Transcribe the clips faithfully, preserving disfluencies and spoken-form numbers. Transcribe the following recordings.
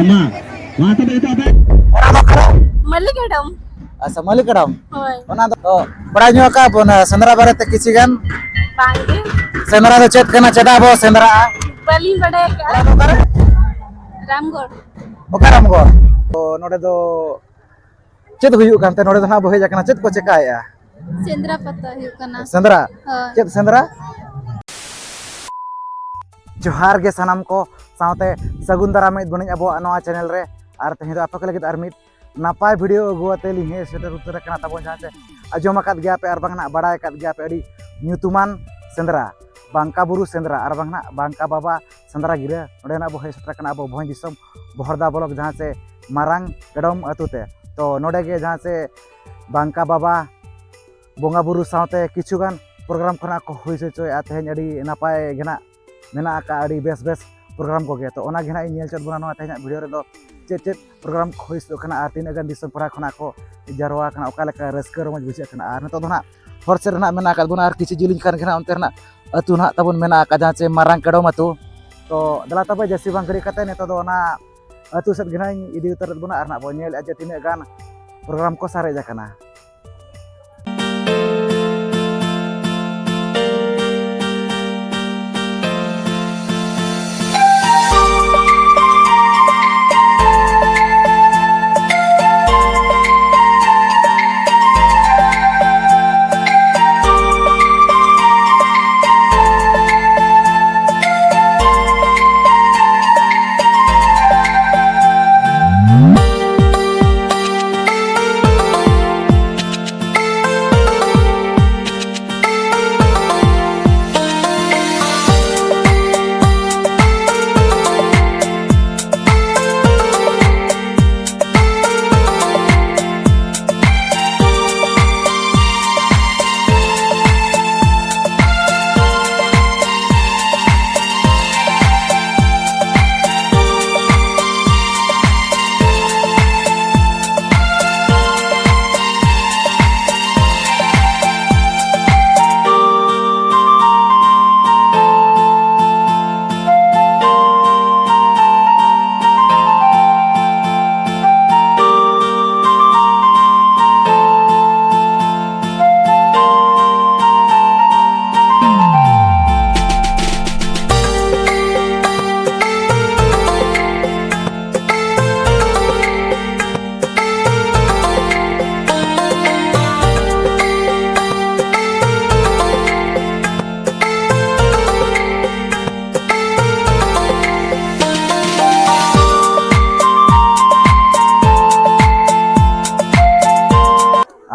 ᱢᱟ, ᱢᱟ ᱛᱚᱵᱮ ᱮᱛᱚᱦᱚᱵ ᱯᱮ᱾ ᱚᱲᱟᱜ ᱫᱚ ᱚᱠᱟᱨᱮ? ᱢᱟᱹᱞᱤᱠ ᱦᱮᱰᱚᱢ᱾ ᱟᱪᱪᱷᱟ, ᱢᱟᱹᱞᱤᱠ ᱦᱮᱰᱚᱢ᱾ ᱦᱳᱭ᱾ ᱚᱱᱟ ᱫᱚ ᱵᱟᱲᱟᱭ ᱧᱚᱜ ᱟᱠᱟᱫ ᱵᱚᱱ ᱥᱮᱸᱫᱽᱨᱟ ᱵᱟᱨᱮᱛᱮ ᱠᱤᱪᱷᱤ ᱜᱟᱱ? ᱵᱟᱝᱜᱮ᱾ ᱥᱮᱸᱫᱽᱨᱟ ᱫᱚ ᱪᱮᱫ ᱠᱟᱱᱟ, ᱪᱮᱫᱟᱜ ᱵᱚ ᱥᱮᱸᱫᱽᱨᱟᱜᱼᱟ? ᱵᱟᱹᱞᱤᱧ ᱵᱟᱰᱟᱭ ᱟᱠᱟᱫᱼᱟ᱾ ᱚᱲᱟᱜ ᱫᱚ ᱚᱠᱟᱨᱮ? ᱨᱟᱢᱜᱚᱲ᱾ ᱚᱠᱟ ᱨᱟᱢᱜᱚᱲ? ᱛᱚ ᱱᱚᱰᱮ ᱫᱚ ᱪᱮᱫ ᱦᱩᱭᱩᱜ ᱠᱟᱱᱛᱮ? ᱱᱚᱰᱮ ᱫᱚ ᱱᱟᱦᱟᱜ ᱵᱚ ᱦᱮᱡ ᱟᱠᱟᱱᱟ, ᱪᱮᱫ ᱠᱚ ᱪᱮᱠᱟᱭᱮᱫᱼᱟ? ᱥᱮᱸᱫᱽᱨᱟ ᱯᱟᱛᱟ ᱦᱩᱭᱩᱜ ᱠᱟᱱᱟ᱾ ᱥᱮᱸᱫᱽᱨᱟ? ᱦᱳᱭ᱾ ᱪᱮᱫ ᱥᱮᱸᱫᱽᱨᱟ? ᱡᱚᱦᱟᱨ ᱜᱮ ᱥᱟᱱᱟᱢ ᱠᱚ ᱥᱟᱶᱛᱮ ᱥᱟᱹᱜᱩᱱ ᱫᱟᱨᱟᱢ ᱢᱤᱫ ᱵᱚᱱᱤᱧ ᱟᱵᱚᱣᱟᱜ ᱱᱚᱣᱟ ᱪᱮᱱᱮᱞ ᱨᱮ᱾ ᱟᱨ ᱛᱮᱦᱮᱧ ᱫᱚ ᱟᱯᱮ ᱠᱚ ᱞᱟᱹᱜᱤᱫ ᱟᱨ ᱢᱤᱫ ᱱᱟᱯᱟᱭ ᱵᱷᱤᱰᱤᱭᱳ ᱟᱹᱜᱩ ᱟᱛᱮ ᱞᱤᱧ ᱦᱮᱡ ᱥᱮᱴᱮᱨ ᱩᱛᱟᱹᱨ ᱟᱠᱟᱱᱟ ᱛᱟᱵᱚᱱ, ᱡᱟᱦᱟᱸ ᱪᱮ ᱟᱸᱡᱚᱢ ᱟᱠᱟᱫ ᱜᱮᱭᱟ ᱯᱮ ᱟᱨ ᱵᱟᱝ ᱱᱟᱜ ᱵᱟᱲᱟᱭ ᱟᱠᱟᱫ ᱜᱮᱭᱟ ᱯᱮ, ᱟᱹᱰᱤ ᱧᱩᱛᱩᱢᱟᱱ ᱥᱮᱸᱫᱽᱨᱟ ᱵᱟᱝᱠᱟ ᱵᱩᱨᱩ ᱥᱮᱸᱫᱽᱨᱟ ᱟᱨ ᱵᱟᱝ ᱱᱟᱜ ᱵᱟᱝᱠᱟ ᱵᱟᱵᱟ ᱥᱮᱸᱫᱽᱨᱟ ᱜᱤᱨᱟᱹ᱾ ᱱᱚᱰᱮ ᱱᱟᱜ ᱵᱚ ᱦᱮᱡ ᱥᱮᱴᱮᱨ ᱟᱠᱟᱱᱟ ᱟᱵᱚ ᱵᱷᱚᱸᱡᱽ ᱫᱤᱥᱚᱢ ᱵᱚᱦᱚᱲᱫᱟ ᱵᱞᱚᱠ, ᱡᱟᱦᱟᱸ ᱪᱮ ᱢᱟᱨᱟᱝ ᱮᱰᱚᱢ ᱟᱹᱛᱩ ᱛᱮ᱾ ᱛᱚ ᱱᱚᱰᱮ ᱜᱮ ᱡᱟᱦᱟᱸ ᱪᱮ ᱵᱟᱝᱠᱟ ᱵᱟᱵᱟ ᱵᱚᱸᱜᱟ ᱵᱩᱨᱩ ᱥᱟᱶᱛᱮ ᱠᱤᱪᱷᱩ ᱜᱟᱱ ᱯᱨᱳᱜᱨᱟᱢ ᱠᱷᱚᱱᱟᱜ ᱠᱚ ᱦᱩᱭ ᱦᱚᱪᱚᱭᱮᱫᱼᱟ᱾ ᱛᱮᱦᱮᱧ ᱟᱹᱰᱤ ᱱᱟᱯᱟᱭ ᱜᱮ ᱱᱟᱜ ᱢᱮᱱᱟᱜ ᱟᱠᱟᱫ ᱟᱹᱰᱤ ᱵᱮᱥ ᱵᱮᱥ ᱯᱨᱳᱜᱨᱟᱢ ᱠᱚᱜᱮ᱾ ᱛᱚ ᱚᱱᱟ ᱜᱮ ᱱᱟᱜ ᱤᱧ ᱧᱮᱞ ᱦᱚᱪᱚᱭᱮᱫ ᱵᱚᱱᱟ ᱱᱚᱣᱟ ᱛᱮᱦᱮᱧᱟᱜ ᱵᱷᱤᱰᱤᱭᱳ ᱨᱮᱫᱚ, ᱪᱮᱫ ᱪᱮᱫ ᱯᱨᱳᱜᱨᱟᱢ ᱠᱚ ᱦᱩᱭ ᱥᱟᱹᱛᱚᱜ ᱠᱟᱱᱟ ᱟᱨ ᱛᱤᱱᱟᱹᱜ ᱜᱟᱱ ᱫᱤᱥᱚᱢ ᱯᱟᱲᱟ ᱠᱷᱚᱱᱟᱜ ᱠᱚ ᱡᱟᱨᱣᱟ ᱟᱠᱟᱱᱟ, ᱚᱠᱟ ᱞᱮᱠᱟ ᱨᱟᱹᱥᱠᱟᱹ ᱨᱚᱢᱚᱡᱽ ᱵᱩᱡᱷᱟᱹᱜ ᱠᱟᱱᱟ᱾ ᱟᱨ ᱱᱤᱛᱚᱜ ᱫᱚ ᱱᱟᱜ ᱦᱚᱨ ᱥᱮᱫ ᱨᱮ ᱱᱟᱜ ᱢᱮᱱᱟᱜ ᱟᱠᱟᱫ ᱵᱚᱱᱟ ᱟᱨ ᱠᱤᱪᱷᱩ ᱡᱤᱞᱤᱧ ᱠᱷᱟᱱ ᱜᱮ ᱱᱟᱜ ᱚᱱᱛᱮ ᱨᱮᱱᱟᱜ ᱟᱹᱛᱩ ᱱᱟᱜ ᱛᱟᱵᱚᱱ ᱢᱮᱱᱟᱜ ᱟᱠᱟᱫ, ᱡᱟᱦᱟᱸ ᱪᱮ ᱢᱟᱨᱟᱝ ᱠᱟᱰᱚᱢ ᱟᱹᱛᱩ᱾ ᱛᱚ ᱫᱮᱞᱟ ᱛᱚᱵᱮ ᱡᱟᱹᱥᱛᱤ ᱵᱟᱝ ᱜᱷᱟᱹᱲᱤ ᱠᱟᱛᱮ ᱱᱤᱛᱚᱜ ᱫᱚ ᱚᱱᱟ ᱟᱹᱛᱩ ᱥᱮᱫ ᱜᱮ ᱱᱟᱜ ᱤᱧ ᱤᱫᱤ ᱩᱛᱟᱹᱨᱮᱫ ᱵᱚᱱᱟ ᱟᱨ ᱱᱟᱜ ᱵᱚᱱ ᱧᱮᱞᱮᱫᱼᱟ ᱡᱮ ᱛᱤᱱᱟᱹᱜ ᱜᱟᱱ ᱯᱨᱳᱜᱨᱟᱢ ᱠᱚ ᱥᱟᱨᱮᱡ ᱟᱠᱟᱱᱟ᱾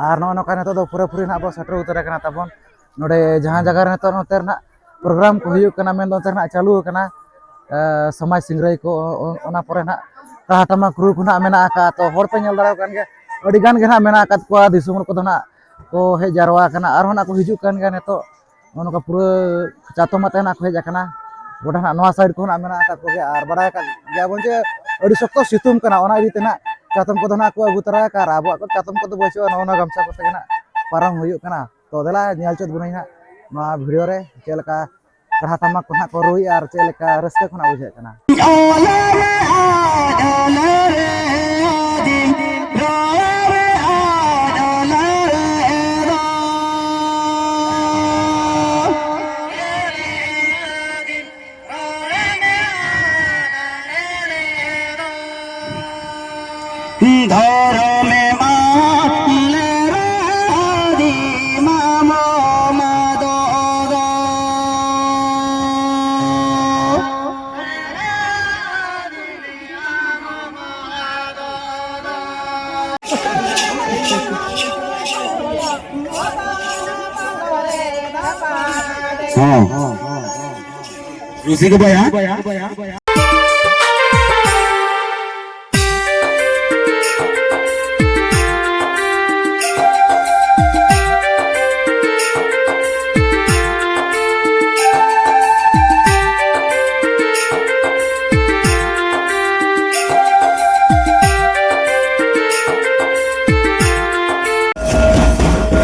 ᱟᱨ ᱱᱚᱜᱼᱚ ᱱᱚᱝᱠᱟ ᱱᱤᱛᱚᱜ ᱫᱚ ᱯᱩᱨᱟᱹᱯᱩᱨᱤ ᱱᱟᱦᱟᱜ ᱵᱚ ᱥᱮᱴᱮᱨ ᱩᱛᱟᱹᱨ ᱟᱠᱟᱱᱟ ᱛᱟᱵᱚᱱ ᱱᱚᱰᱮ ᱡᱟᱦᱟᱸ ᱡᱟᱭᱜᱟ ᱨᱮ ᱱᱤᱛᱚᱜ ᱱᱚᱛᱮ ᱨᱮᱱᱟᱜ ᱯᱨᱳᱜᱨᱟᱢ ᱠᱚ ᱦᱩᱭᱩᱜ ᱠᱟᱱᱟ, ᱢᱮᱱᱫᱚ ᱚᱱᱛᱮ ᱨᱮᱱᱟᱜ ᱪᱟᱹᱞᱩ ᱟᱠᱟᱱᱟ, ᱮ, ᱥᱚᱢᱟᱡᱽ ᱥᱤᱝᱨᱟᱹᱭ ᱠᱚ, ᱚ-, ᱚ-, ᱚᱱᱟ ᱯᱚᱨᱮ ᱱᱟᱜ ᱨᱟᱦᱟ ᱴᱟᱢᱟᱠ ᱨᱩ ᱠᱚ ᱱᱟᱜ ᱢᱮᱱᱟᱜ ᱟᱠᱟᱫ᱾ ᱛᱚ, ᱦᱚᱲ ᱯᱮ ᱧᱮᱞ ᱫᱟᱲᱮᱭᱟᱜ ᱠᱟᱱ ᱜᱮᱭᱟ, ᱟᱹᱰᱤ ᱜᱟᱱ ᱜᱮ ᱱᱟᱜ ᱢᱮᱱᱟᱜ ᱟᱠᱟᱫ ᱠᱚᱣᱟ, ᱫᱤᱥᱚᱢ ᱦᱚᱲ ᱠᱚᱫᱚ ᱱᱟᱜ ᱠᱚ ᱦᱮᱡ ᱡᱟᱨᱣᱟ ᱟᱠᱟᱱᱟ, ᱟᱨᱦᱚᱸ ᱱᱟᱜ ᱠᱚ ᱦᱤᱡᱩᱜ ᱠᱟᱱ ᱜᱮᱭᱟ ᱱᱤᱛᱚᱜ᱾ ᱱᱚᱜᱼᱚ ᱱᱚᱝᱠᱟ ᱯᱩᱨᱟᱹ ᱪᱟᱛᱚᱢ ᱟᱛᱮ ᱱᱟᱜ ᱠᱚ ᱦᱮᱡ ᱟᱠᱟᱱᱟ᱾ ᱜᱚᱴᱟ ᱱᱟᱜ ᱱᱚᱣᱟ ᱥᱟᱭᱤᱰ ᱠᱚ ᱱᱟᱜ ᱢᱮᱱᱟᱜ ᱟᱠᱟᱫ ᱠᱚᱜᱮᱭᱟ, ᱟᱨ ᱵᱟᱲᱟᱭ ᱟᱠᱟᱫ ᱜᱮᱭᱟ ᱵᱚᱱ ᱡᱮ ᱟᱹᱰᱤ ᱥᱚᱠᱛᱚ ᱥᱤᱛᱩᱝ ᱠᱟᱱᱟ, ᱚᱱᱟ ᱤᱫᱤ ᱛᱮ ᱱᱟᱜ ᱪᱟᱛᱚᱢ ᱠᱚᱫᱚ ᱱᱟᱜ ᱠᱚ ᱟᱹᱜᱩ ᱛᱚᱨᱟ ᱟᱠᱟᱫᱼᱟ, ᱟᱨ ᱟᱵᱚᱣᱟᱜ ᱠᱚ ᱪᱟᱛᱚᱢ ᱠᱚᱫᱚ ᱵᱟᱹᱪᱩᱜᱼᱟ, ᱱᱚᱜᱼᱚ ᱱᱚᱣᱟ ᱜᱟᱢᱪᱷᱟ ᱠᱚᱛᱮ ᱜᱮ ᱱᱟᱜ ᱯᱟᱨᱚᱢ ᱦᱩᱭᱩᱜ ᱠᱟᱱᱟ᱾ ᱛᱚ, ᱫᱮᱞᱟ ᱧᱮᱞ ᱪᱮᱫ ᱵᱚᱱᱟᱹᱧ ᱦᱟᱸᱜ ᱱᱚᱣᱟ ᱵᱷᱤᱰᱤᱭᱳ ᱨᱮ ᱪᱮᱫ ᱞᱮᱠᱟ ᱨᱟᱦᱟ ᱴᱟᱢᱟᱠ ᱠᱚ ᱱᱟᱜ ᱠᱚ ᱨᱩᱭᱮᱫᱼᱟ ᱟᱨ ᱪᱮᱫ ᱞᱮᱠᱟ ᱨᱟᱹᱥᱠᱟᱹ ᱠᱷᱚᱱᱟᱜ ᱵᱩᱡᱷᱟᱹᱜ ᱠᱟᱱᱟ᱾ ᱫᱷᱚᱨᱚᱢᱮ ᱢᱟᱜ ᱞᱮᱨᱮ ᱟᱹᱫᱤᱢᱟ ᱢᱟᱢᱚ ᱢᱟᱫᱚ ᱫᱚ᱾ ᱦᱚᱸ᱾ ᱨᱩᱥᱤᱠᱟ ᱵᱚᱭᱦᱟ᱾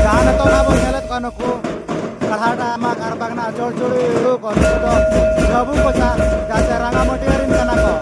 ᱡᱟᱦᱟᱸ ᱱᱤᱛᱚᱜ ᱱᱟᱦᱟᱜ ᱵᱚᱱ ᱧᱮᱞᱮᱫ ᱠᱚᱣᱟ, ᱱᱩᱠᱩ ᱠᱟᱲᱦᱟ ᱴᱟᱢᱟᱠ ᱟᱨ ᱵᱟᱝ ᱱᱟᱜ ᱪᱚᱲᱪᱚᱲᱤ ᱨᱩ ᱠᱚ, ᱱᱩᱠᱩ ᱫᱚ ᱡᱷᱟᱹᱵᱩ ᱠᱚᱪᱟ, ᱡᱟᱦᱟᱸ ᱪᱮ ᱨᱟᱸᱜᱟ ᱢᱟᱹᱴᱤᱭᱟᱹ ᱨᱤᱱ ᱠᱟᱱᱟ ᱠᱚ᱾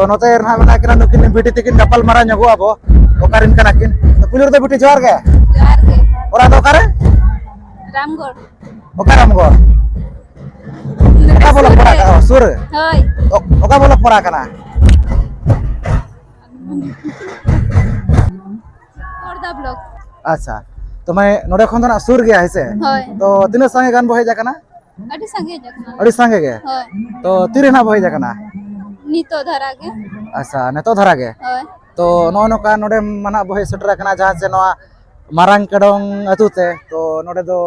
ᱛᱚ ᱱᱚᱛᱮ ᱨᱮ ᱱᱟᱦᱟᱜ ᱢᱮᱱᱟᱜ ᱠᱤᱱᱟ ᱱᱩᱠᱤᱱ ᱵᱤᱴᱤ ᱛᱟᱹᱠᱤᱱ, ᱜᱟᱯᱟᱞ ᱢᱟᱨᱟᱣ ᱧᱚᱜᱚᱜ ᱟᱵᱚ ᱚᱠᱟᱨᱮᱱ ᱠᱟᱱᱟ ᱠᱤᱱ᱾ ᱛᱚ ᱯᱩᱭᱞᱩ ᱨᱮᱫᱚ ᱵᱤᱴᱤ ᱡᱚᱦᱟᱨ ᱜᱮ᱾ ᱡᱚᱦᱟᱨ ᱜᱮ᱾ ᱚᱲᱟᱜ ᱫᱚ ᱚᱠᱟᱨᱮ? ᱨᱟᱢᱜᱚᱲ᱾ ᱚᱠᱟ ᱨᱟᱢᱜᱚᱲ? ᱚᱠᱟ ᱵᱞᱚᱠ ᱯᱟᱲᱟᱜ ᱠᱟᱱᱟ? ᱥᱩᱨ ᱨᱮ? ᱦᱳᱭ᱾ ᱚ-, ᱚᱠᱟ ᱵᱞᱚᱠ ᱯᱟᱲᱟᱜ ᱠᱟᱱᱟ? ᱠᱷᱚᱲᱫᱟ ᱵᱞᱚᱠ᱾ ᱟᱪᱪᱷᱟ, ᱛᱚ ᱢᱟᱱᱮ ᱱᱚᱰᱮ ᱠᱷᱚᱱ ᱫᱚ ᱱᱟᱜ ᱥᱩᱨ ᱜᱮᱭᱟ, ᱦᱮᱸ ᱥᱮ? ᱦᱳᱭ᱾ ᱛᱚ ᱛᱤᱱᱟᱹᱜ ᱥᱟᱸᱜᱮ ᱜᱟᱱ ᱵᱚ ᱦᱮᱡ ᱟᱠᱟᱱᱟ? ᱟᱹᱰᱤ ᱥᱟᱸᱜᱮ ᱦᱮᱡ ᱟᱠᱟᱱᱟ᱾ ᱟᱹᱰᱤ ᱥᱟᱸᱜᱮ ᱜᱮ? ᱦᱳᱭ᱾ ᱛᱚ ᱛᱤᱨᱮ ᱱᱟᱜ ᱵᱚ ᱦᱮᱡ ᱟᱠᱟᱱᱟ? ᱱᱤᱛᱚᱜ ᱫᱷᱟᱨᱟ ᱜᱮ᱾ ᱟᱪᱪᱷᱟ, ᱱᱤᱛᱚᱜ ᱫᱷᱟᱨᱟ ᱜᱮ? ᱦᱳᱭ᱾ ᱛᱚ ᱱᱚᱜᱼᱚ ᱱᱚᱝᱠᱟ ᱱᱚᱰᱮ ᱢᱟ ᱱᱟᱜ ᱵᱚ ᱦᱮᱡ ᱥᱮᱴᱮᱨ ᱟᱠᱟᱱᱟ, ᱡᱟᱦᱟᱸ ᱪᱮ ᱱᱚᱣᱟ ᱢᱟᱨᱟᱝ ᱠᱟᱰᱚᱝ ᱟᱹᱛᱩ ᱛᱮ᱾ ᱛᱚ ᱱᱚᱰᱮ ᱫᱚ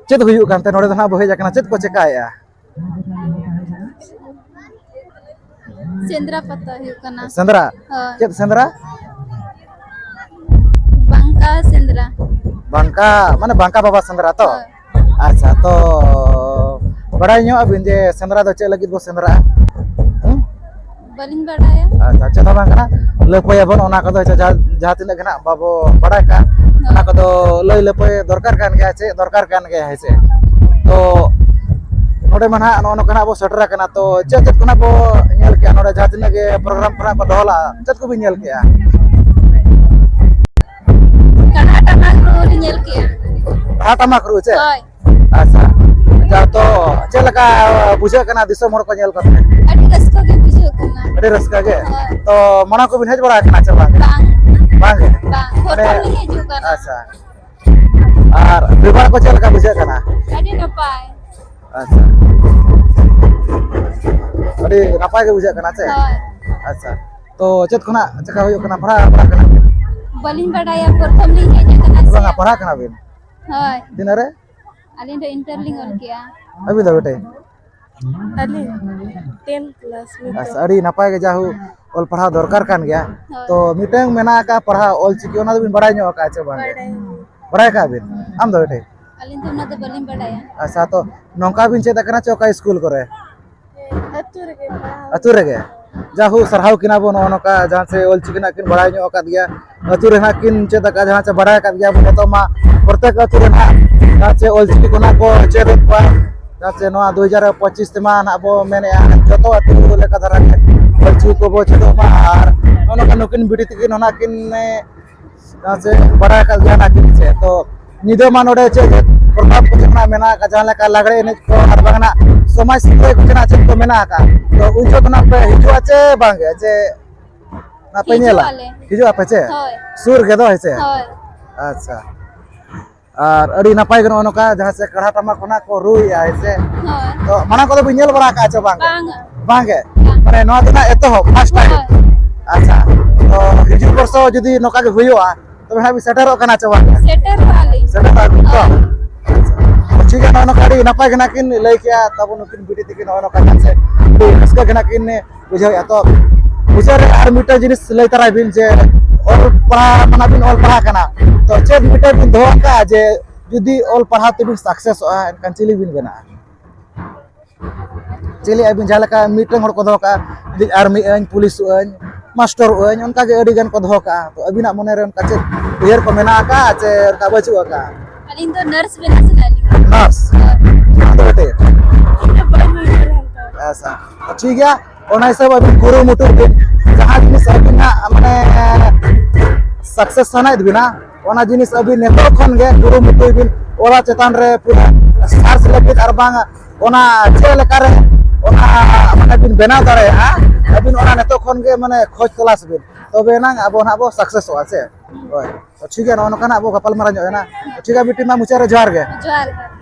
ᱪᱮᱫ ᱦᱩᱭᱩᱜ ᱠᱟᱱᱛᱮ ᱱᱚᱰᱮ ᱫᱚ ᱱᱟᱜ ᱵᱚ ᱦᱮᱡ ᱟᱠᱟᱱᱟ? ᱪᱮᱫ ᱠᱚ ᱪᱮᱠᱟᱭᱮᱫᱼᱟ? ᱥᱮᱸᱫᱽᱨᱟ ᱯᱟᱛᱟ ᱦᱩᱭᱩᱜ ᱠᱟᱱᱟ᱾ ᱥᱮᱸᱫᱽᱨᱟ? ᱦᱳᱭ᱾ ᱪᱮᱫ ᱥᱮᱸᱫᱽᱨᱟ? ᱵᱟᱝᱠᱟ ᱥᱮᱸᱫᱽᱨᱟ᱾ ᱵᱟᱝᱠᱟ, ᱢᱟᱱᱮ ᱵᱟᱝᱠᱟ ᱵᱟᱵᱟ ᱥᱮᱸᱫᱽᱨᱟ ᱛᱚ? ᱦᱳᱭ᱾ ᱟᱪᱪᱷᱟ, ᱛᱚ ᱵᱟᱲᱟᱭ ᱧᱚᱜ ᱟᱵᱤᱱ ᱡᱮ ᱥᱮᱸᱫᱽᱨᱟ ᱫᱚ ᱪᱮᱫ ᱞᱟᱹᱜᱤᱫ ᱵᱚ ᱥᱮᱸᱫᱽᱨᱟᱜᱼᱟ? ᱦᱩᱸ? ᱵᱟᱹᱞᱤᱧ ᱵᱟᱲᱟᱭᱟ᱾ ᱟᱪᱪᱷᱟ, ᱪᱮᱫ ᱦᱚᱸ ᱵᱟᱝ ᱠᱟᱱᱟ, ᱞᱟᱹᱯᱟᱹᱭᱟᱵᱚᱱ ᱚᱱᱟ ᱠᱚᱫᱚ, ᱡᱟᱦᱟᱸ, ᱡᱟᱦᱟᱸ ᱛᱤᱱᱟᱹᱜ ᱜᱮ ᱱᱟᱜ ᱵᱟᱵᱚ ᱵᱟᱲᱟᱭ ᱠᱟᱜ, ᱦᱳᱭ᱾ ᱚᱱᱟ ᱠᱚᱫᱚ ᱞᱟᱹᱭ ᱞᱟᱹᱯᱟᱹᱭ ᱫᱚᱨᱠᱟᱨ ᱠᱟᱱ ᱜᱮᱭᱟ, ᱪᱮᱫ ᱫᱚᱨᱠᱟᱨ ᱠᱟᱱ ᱜᱮᱭᱟ, ᱦᱮᱸ ᱥᱮ? ᱛᱚ ᱱᱚᱰᱮ ᱢᱟ ᱱᱟᱦᱟᱜ ᱱᱚᱜᱼᱚ ᱱᱚᱝᱠᱟ ᱱᱟᱜ ᱵᱚ ᱥᱮᱴᱮᱨ ᱟᱠᱟᱱᱟ, ᱛᱚ ᱪᱮᱫ ᱪᱮᱫ ᱠᱚ ᱱᱟᱜ ᱵᱚ ᱧᱮᱞ ᱠᱮᱜᱼᱟ ᱱᱚᱰᱮ, ᱡᱟᱦᱟᱸ ᱛᱤᱱᱟᱹᱜ ᱜᱮ ᱯᱨᱳᱜᱨᱟᱢ ᱠᱚ ᱱᱟᱜ ᱠᱚ ᱫᱚᱦᱚ ᱞᱟᱜᱼᱟ, ᱪᱮᱫ ᱠᱚᱵᱤᱱ ᱧᱮᱞ ᱠᱮᱜᱼᱟ? ᱠᱟᱰᱟ ᱴᱟᱢᱟᱠ ᱨᱩ ᱞᱤᱧ ᱧᱮᱞ ᱠᱮᱜᱼᱟ᱾ ᱠᱟᱰᱟ ᱴᱟᱢᱟᱠ ᱨᱩ ᱪᱮ? ᱦᱳᱭ᱾ ᱟᱪᱪᱷᱟ, ᱟᱪᱪᱷᱟ, ᱛᱚ ᱪᱮᱫ ᱞᱮᱠᱟ ᱵᱩᱡᱷᱟᱹᱜ ᱠᱟᱱᱟ ᱫᱤᱥᱚᱢ ᱦᱚᱲ ᱠᱚ ᱧᱮᱞ ᱠᱟᱛᱮ? ᱟᱹᱰᱤ ᱨᱟᱹᱥᱠᱟᱹ ᱜᱮ ᱵᱩᱡᱷᱟᱹᱜ ᱠᱟᱱᱟ᱾ ᱟᱹᱰᱤ ᱨᱟᱹᱥᱠᱟᱹ ᱜᱮ? ᱦᱳᱭ᱾ ᱛᱚ ᱢᱟᱲᱟᱝ ᱠᱚᱵᱤᱱ ᱦᱮᱡ ᱵᱟᱲᱟ ᱟᱠᱟᱱᱟ ᱪᱮ ᱵᱟᱝ? ᱵᱟᱝ᱾ ᱵᱟᱝ ᱜᱮ? ᱵᱟᱝ, ᱢᱟᱱᱮ ᱯᱨᱚᱛᱷᱚᱢ ᱞᱤᱧ ᱦᱤᱡᱩᱜ ᱠᱟᱱᱟ᱾ ᱟᱪᱪᱷᱟ, ᱟᱨ ᱵᱮᱵᱷᱟᱨ ᱠᱚ ᱪᱮᱫ ᱞᱮᱠᱟ ᱵᱩᱡᱷᱟᱹᱜ ᱠᱟᱱᱟ? ᱟᱹᱰᱤ ᱱᱟᱯᱟᱭ᱾ ᱟᱪᱪᱷᱟ, ᱟᱹᱰᱤ ᱱᱟᱯᱟᱭ ᱜᱮ ᱵᱩᱡᱷᱟᱹᱜ ᱠᱟᱱᱟ ᱪᱮ? ᱦᱳᱭ᱾ ᱟᱪᱪᱷᱟ, ᱛᱚ ᱪᱮᱫ ᱠᱷᱚᱱᱟᱜ ᱪᱮᱠᱟ ᱦᱩᱭᱩᱜ ᱠᱟᱱᱟ, ᱯᱟᱲᱦᱟᱜ ᱯᱟᱲᱦᱟᱜ ᱠᱟᱱᱟ? ᱵᱟᱹᱞᱤᱧ ᱵᱟᱰᱟᱭᱟ, ᱯᱨᱚᱛᱷᱚᱢ ᱞᱤᱧ ᱦᱮᱡ ᱟᱠᱟᱱᱟ ᱥᱮ᱾ ᱵᱟᱝᱟ, ᱯᱟᱲᱦᱟᱜ ᱠᱟᱱᱟ ᱵᱤᱱ? ᱦᱳᱭ᱾ ᱛᱤᱱᱟᱹᱜ ᱨᱮ? ᱟᱹᱞᱤᱧ ᱫᱚ ᱤᱱᱴᱟᱨ ᱞᱤᱧ ᱚᱞ ᱠᱮᱜᱼᱟ᱾ ᱟᱹᱵᱤᱱ ᱫᱚ ᱵᱮᱴᱮ? ᱟᱹᱞᱤᱧ ᱴᱮᱱ ᱠᱞᱟᱥ ᱱᱤᱛᱚᱜ᱾ ᱟᱪᱪᱷᱟ, ᱟᱹᱰᱤ ᱱᱟᱯᱟᱭ ᱜᱮ, ᱡᱟ ᱦᱳᱠ ᱚᱞ ᱯᱟᱲᱦᱟᱣ ᱫᱚᱨᱠᱟᱨ ᱠᱟᱱ ᱜᱮᱭᱟ᱾ ᱦᱳᱭ᱾ ᱛᱚ ᱢᱤᱫᱴᱟᱝ ᱢᱮᱱᱟᱜ ᱟᱠᱟᱫ ᱯᱟᱲᱦᱟᱣ ᱚᱞ ᱪᱤᱠᱤ, ᱚᱱᱟ ᱫᱚᱵᱤᱱ ᱵᱟᱲᱟᱭ ᱧᱚᱜ ᱟᱠᱟᱫᱼᱟ ᱪᱮ ᱵᱟᱝ? ᱵᱟᱲᱟᱭ᱾ ᱵᱟᱲᱟᱭ ᱟᱠᱟᱫ ᱵᱤᱱ? ᱟᱢ ᱫᱚ ᱵᱮᱴᱮ? ᱟᱹᱞᱤᱧ ᱫᱚ ᱚᱱᱟ ᱫᱚ ᱵᱟᱹᱞᱤᱧ ᱵᱟᱲᱟᱭᱟ᱾ ᱟᱪᱪᱷᱟ, ᱛᱚ ᱱᱚᱝᱠᱟ ᱵᱤᱱ ᱪᱮᱫ ᱟᱠᱟᱱᱟ ᱪᱮ ᱚᱠᱟ ᱥᱠᱩᱞ ᱠᱚᱨᱮ? ᱟᱹᱛᱩ ᱨᱮᱜᱮ ᱯᱟᱲᱦᱟᱣ᱾ ᱟᱹᱛᱩ ᱨᱮᱜᱮ? ᱡᱟ ᱦᱳᱠ, ᱥᱟᱨᱦᱟᱣ ᱠᱤᱱᱟ ᱵᱚᱱ ᱱᱚᱜᱼᱚ ᱱᱚᱝᱠᱟ, ᱡᱟᱦᱟᱸ ᱪᱮ ᱚᱞ ᱪᱤᱠᱤ ᱱᱟᱜ ᱠᱤᱱ ᱵᱟᱲᱟᱭ ᱧᱚᱜ ᱟᱠᱟᱫ ᱜᱮᱭᱟ, ᱟᱹᱛᱩ ᱨᱮ ᱱᱟᱜ ᱠᱤᱱ ᱪᱮᱫ ᱟᱠᱟᱫ, ᱡᱟᱦᱟᱸ ᱪᱮ ᱵᱟᱲᱟᱭ ᱟᱠᱟᱫ ᱜᱮᱭᱟ ᱵᱚᱱ᱾ ᱱᱤᱛᱚᱜ ᱢᱟ ᱯᱨᱚᱛᱮᱠ ᱟᱹᱛᱩ ᱨᱮ ᱱᱟᱜ ᱡᱟᱦᱟᱸ ᱪᱮ ᱚᱞ ᱪᱤᱠᱤ ᱠᱚ ᱱᱟᱜ ᱠᱚ ᱪᱮᱫ ᱮᱫ ᱠᱚᱣᱟ᱾ ᱪᱮᱫᱟᱜ ᱥᱮ ᱱᱚᱣᱟ ᱫᱩ ᱦᱟᱡᱟᱨ ᱯᱚᱸᱪᱤᱥ ᱛᱮᱢᱟ ᱱᱟᱦᱟᱜ ᱵᱚ ᱢᱮᱱᱮᱫᱼᱟ, ᱡᱚᱛᱚ ᱟᱹᱛᱩ ᱞᱮᱠᱟ ᱫᱷᱟᱨᱟ ᱜᱮ ᱚᱞᱪᱤᱠᱤ ᱠᱚᱵᱚ ᱪᱮᱫᱚᱜ ᱢᱟ᱾ ᱟᱨ ᱱᱚᱜᱼᱚ ᱱᱚᱝᱠᱟ ᱱᱩᱠᱤᱱ ᱵᱤᱴᱤ ᱛᱟᱹᱠᱤᱱ ᱚᱱᱟ ᱠᱤᱱ, ᱮ, ᱪᱮᱫᱟᱜ ᱥᱮ ᱵᱟᱲᱟᱭ ᱟᱠᱟᱫ ᱜᱮᱭᱟ ᱱᱟᱦᱟᱜ ᱠᱤᱱ ᱥᱮ᱾ ᱛᱚ ᱧᱤᱫᱟᱹ ᱢᱟ ᱱᱚᱰᱮ ᱪᱮᱫ ᱪᱮᱫ ᱯᱨᱳᱜᱨᱟᱢ ᱠᱚ ᱪᱮᱫ ᱢᱮᱱᱟᱜ ᱟᱠᱟᱫ, ᱡᱟᱦᱟᱸ ᱞᱮᱠᱟ ᱞᱟᱜᱽᱲᱮ ᱮᱱᱮᱡ ᱠᱚ ᱟᱨ ᱵᱟᱝ ᱱᱟᱜ ᱥᱚᱢᱟᱡᱽ ᱥᱤᱝᱨᱟᱹᱭ ᱠᱚ ᱪᱮᱫ ᱪᱮᱫ ᱠᱚ ᱢᱮᱱᱟᱜ ᱟᱠᱟᱫ, ᱛᱚ ᱩᱱ ᱡᱚᱦᱚᱜ ᱫᱚ ᱱᱟᱜ ᱯᱮ ᱦᱤᱡᱩᱜᱼᱟ ᱪᱮ ᱵᱟᱝ ᱜᱮ? ᱡᱮ ᱱᱟᱜ ᱯᱮ ᱧᱮᱞᱟ? ᱦᱤᱡᱩᱜ ᱟᱞᱮ᱾ ᱦᱤᱡᱩᱜ ᱟᱯᱮ ᱪᱮ? ᱦᱳᱭ᱾ ᱥᱩᱨ ᱜᱮ ᱫᱚ ᱦᱮᱸ ᱪᱮ? ᱦᱳᱭ᱾ ᱟᱪᱪᱷᱟ᱾ ᱟᱨ ᱟᱹᱰᱤ ᱱᱟᱯᱟᱭ ᱜᱮ ᱱᱚᱜᱼᱚ ᱱᱚᱝᱠᱟ ᱡᱟᱦᱟᱸ ᱥᱮ ᱠᱟᱲᱦᱟ ᱴᱟᱢᱟᱠ ᱠᱚ ᱱᱟᱜ ᱠᱚ ᱨᱩᱭᱮᱫᱼᱟ ᱦᱮᱸ ᱥᱮ? ᱦᱳᱭ᱾ ᱛᱚ ᱢᱟᱲᱟᱝ ᱠᱚᱫᱚ ᱵᱤᱱ ᱧᱮᱞ ᱵᱟᱲᱟ ᱟᱠᱟᱫᱼᱟ ᱪᱮ ᱵᱟᱝ? ᱵᱟᱝᱟ᱾ ᱵᱟᱝ ᱜᱮ? ᱵᱟᱝ᱾ ᱢᱟᱱᱮ ᱱᱚᱣᱟ ᱫᱚ ᱱᱟᱜ ᱮᱛᱚᱦᱚᱵ, ᱯᱷᱟᱥᱴ ᱴᱟᱭᱤᱢ? ᱦᱳᱭ᱾ ᱟᱪᱪᱷᱟ᱾ ᱛᱚ ᱦᱤᱡᱩᱜ ᱵᱚᱨᱥᱚ ᱡᱩᱫᱤ ᱱᱚᱝᱠᱟ ᱜᱮ ᱦᱩᱭᱩᱜᱼᱟ, ᱛᱚᱵᱮ ᱦᱟᱸᱜ ᱵᱤᱱ ᱥᱮᱴᱮᱨᱚᱜ ᱠᱟᱱᱟ ᱪᱮ ᱵᱟᱝ? ᱥᱮᱴᱮᱨᱚᱜ ᱟᱹᱞᱤᱧ᱾ ᱥᱮᱴᱮᱨᱚᱜ ᱟᱹᱵᱤᱱ ᱛᱚ? ᱦᱳᱭ᱾ ᱟᱪᱪᱷᱟ᱾ ᱴᱷᱤᱠ ᱜᱮᱭᱟ, ᱱᱚᱜᱼᱚ ᱱᱚᱝᱠᱟ ᱟᱹᱰᱤ ᱱᱟᱯᱟᱭ ᱜᱮ ᱱᱟᱜ ᱠᱤᱱ ᱞᱟᱹᱭ ᱠᱮᱜᱼᱟ, ᱛᱟᱵᱚ ᱱᱩᱠᱤᱱ ᱵᱤᱴᱤ ᱛᱟᱹᱠᱤᱱ ᱱᱚᱜᱼᱚ ᱱᱚᱝᱠᱟ ᱡᱟᱦᱟᱸ ᱥᱮ ᱟᱹᱰᱤ ᱨᱟᱹᱥᱠᱟᱹ ᱜᱮ ᱱᱟᱜ ᱠᱤᱱ ᱵᱩᱡᱷᱟᱹᱣᱮᱫᱼᱟ᱾ ᱛᱚ ᱵᱩᱡᱷᱟᱹᱣ ᱨᱮ ᱟᱨ ᱢᱤᱫᱴᱟᱝ ᱡᱤᱱᱤᱥ ᱞᱟᱹᱭ ᱛᱟᱨᱟᱭ ᱵᱤᱱ ᱡᱮ ᱚᱞ ᱯᱟᱲᱦᱟᱣ ᱢᱟᱱᱮ ᱵᱤᱱ ᱚᱞ ᱯᱟᱲᱦᱟᱣ ᱠᱟᱱᱟ, ᱛᱚ ᱪᱮᱫ ᱢᱤᱫᱴᱟᱝ ᱵᱤᱱ ᱫᱚᱦᱚ ᱠᱟᱜᱼᱟ ᱡᱮ ᱡᱩᱫᱤ ᱚᱞ ᱯᱟᱲᱦᱟᱣ ᱛᱮᱵᱤᱱ ᱥᱟᱠᱥᱮᱥᱚᱜᱼᱟ ᱮᱱᱠᱷᱟᱱ ᱪᱤᱞᱤ ᱵᱤᱱ ᱵᱮᱱᱟᱜᱼᱟ? ᱪᱮᱫ ᱞᱟᱹᱭ ᱟᱹᱵᱤᱱ, ᱡᱟᱦᱟᱸ ᱞᱮᱠᱟ ᱢᱤᱫᱴᱟᱝ ᱦᱚᱲ ᱠᱚ ᱫᱚᱦᱚ ᱠᱟᱜᱼᱟ, ᱡᱮ ᱟᱨᱢᱤᱜ ᱟᱹᱧ, ᱯᱩᱞᱤᱥᱚᱜ ᱟᱹᱧ, ᱢᱟᱥᱴᱚᱨᱚᱜ ᱟᱹᱧ, ᱚᱱᱠᱟ ᱜᱮ ᱟᱹᱰᱤ ᱜᱟᱱ ᱠᱚ ᱫᱚᱦᱚ ᱠᱟᱜᱼᱟ᱾ ᱛᱚ ᱟᱹᱵᱤᱱᱟᱜ ᱢᱚᱱᱮ ᱨᱮ ᱚᱱᱠᱟ ᱪᱮᱫ ᱩᱭᱦᱟᱹᱨ ᱠᱚ ᱢᱮᱱᱟᱜ ᱟᱠᱟᱫᱼᱟ ᱪᱮ ᱚᱱᱠᱟ ᱵᱟᱹᱪᱩᱜ ᱟᱠᱟᱫᱼᱟ? ᱟᱹᱞᱤᱧ ᱫᱚ ᱱᱟᱨᱥ ᱵᱮᱱᱟᱜ ᱥᱟᱱᱟᱭᱮᱫ ᱞᱤᱧᱟ᱾ ᱱᱟᱨᱥ? ᱟᱫᱚ ᱠᱟᱹᱴᱤᱡ᱾ ᱤᱧ ᱫᱚ ᱵᱟᱹᱧ ᱩᱭᱦᱟᱹᱨᱟ ᱚᱱᱠᱟ᱾ ᱟᱪᱪᱷᱟ, ᱴᱷᱤᱠ ᱜᱮᱭᱟ, ᱚᱱᱟ ᱦᱤᱥᱟᱹᱵ ᱟᱹᱵᱤᱱ ᱠᱩᱨᱩᱢᱩᱴᱩᱭ ᱵᱤᱱ, ᱡᱟᱦᱟᱸ ᱡᱤᱱᱤᱥ ᱟᱹᱵᱤᱱᱟᱜ ᱢᱟᱱᱮ ᱥᱟᱠᱥᱮᱥ ᱥᱟᱱᱟᱭᱮᱫ ᱵᱤᱱᱟ, ᱚᱱᱟ ᱡᱤᱱᱤᱥ ᱟᱹᱵᱤᱱ ᱱᱤᱛᱚᱜ ᱠᱷᱚᱱ ᱜᱮ ᱠᱩᱨᱩᱢᱩᱴᱩᱭ ᱵᱤᱱ, ᱚᱱᱟ ᱪᱮᱛᱟᱱ ᱨᱮ ᱯᱩᱨᱟᱹ ᱥᱟᱨᱪ ᱞᱟᱹᱜᱤᱫ ᱟᱨ ᱵᱟᱝ ᱚᱱᱟ ᱪᱮᱫ ᱞᱮᱠᱟᱨᱮ ᱚᱱᱟ ᱢᱟᱱᱮ ᱵᱤᱱ ᱵᱮᱱᱟᱣ ᱫᱟᱲᱮᱭᱟᱜᱼᱟ, ᱟᱹᱵᱤᱱ ᱚᱱᱟ ᱱᱤᱛᱚᱜ ᱠᱷᱚᱱ ᱜᱮ ᱢᱟᱱᱮ ᱠᱷᱚᱡᱽ ᱛᱚᱞᱟᱥ ᱵᱤᱱ, ᱛᱚᱵᱮ ᱮᱱᱟᱝ ᱟᱵᱚ ᱱᱟᱦᱟᱜ ᱵᱚ ᱥᱟᱠᱥᱮᱥᱚᱜᱼᱟ ᱥᱮ᱾ ᱦᱳᱭ, ᱛᱚ ᱴᱷᱤᱠ ᱜᱮᱭᱟ, ᱱᱚᱜᱼᱚ ᱱᱚᱝᱠᱟᱱᱟᱜ ᱟᱵᱚ ᱜᱟᱯᱟᱞᱢᱟᱨᱟᱣ ᱧᱚᱜ ᱮᱱᱟ᱾ ᱴᱷᱤᱠ ᱜᱮᱭᱟ, ᱢᱤᱫᱴᱤᱡ ᱢᱟ ᱢᱩᱪᱟᱹᱫ ᱨᱮ ᱡᱚᱦᱟᱨ ᱜᱮ᱾ ᱡᱚᱦᱟᱨ ᱜᱮ᱾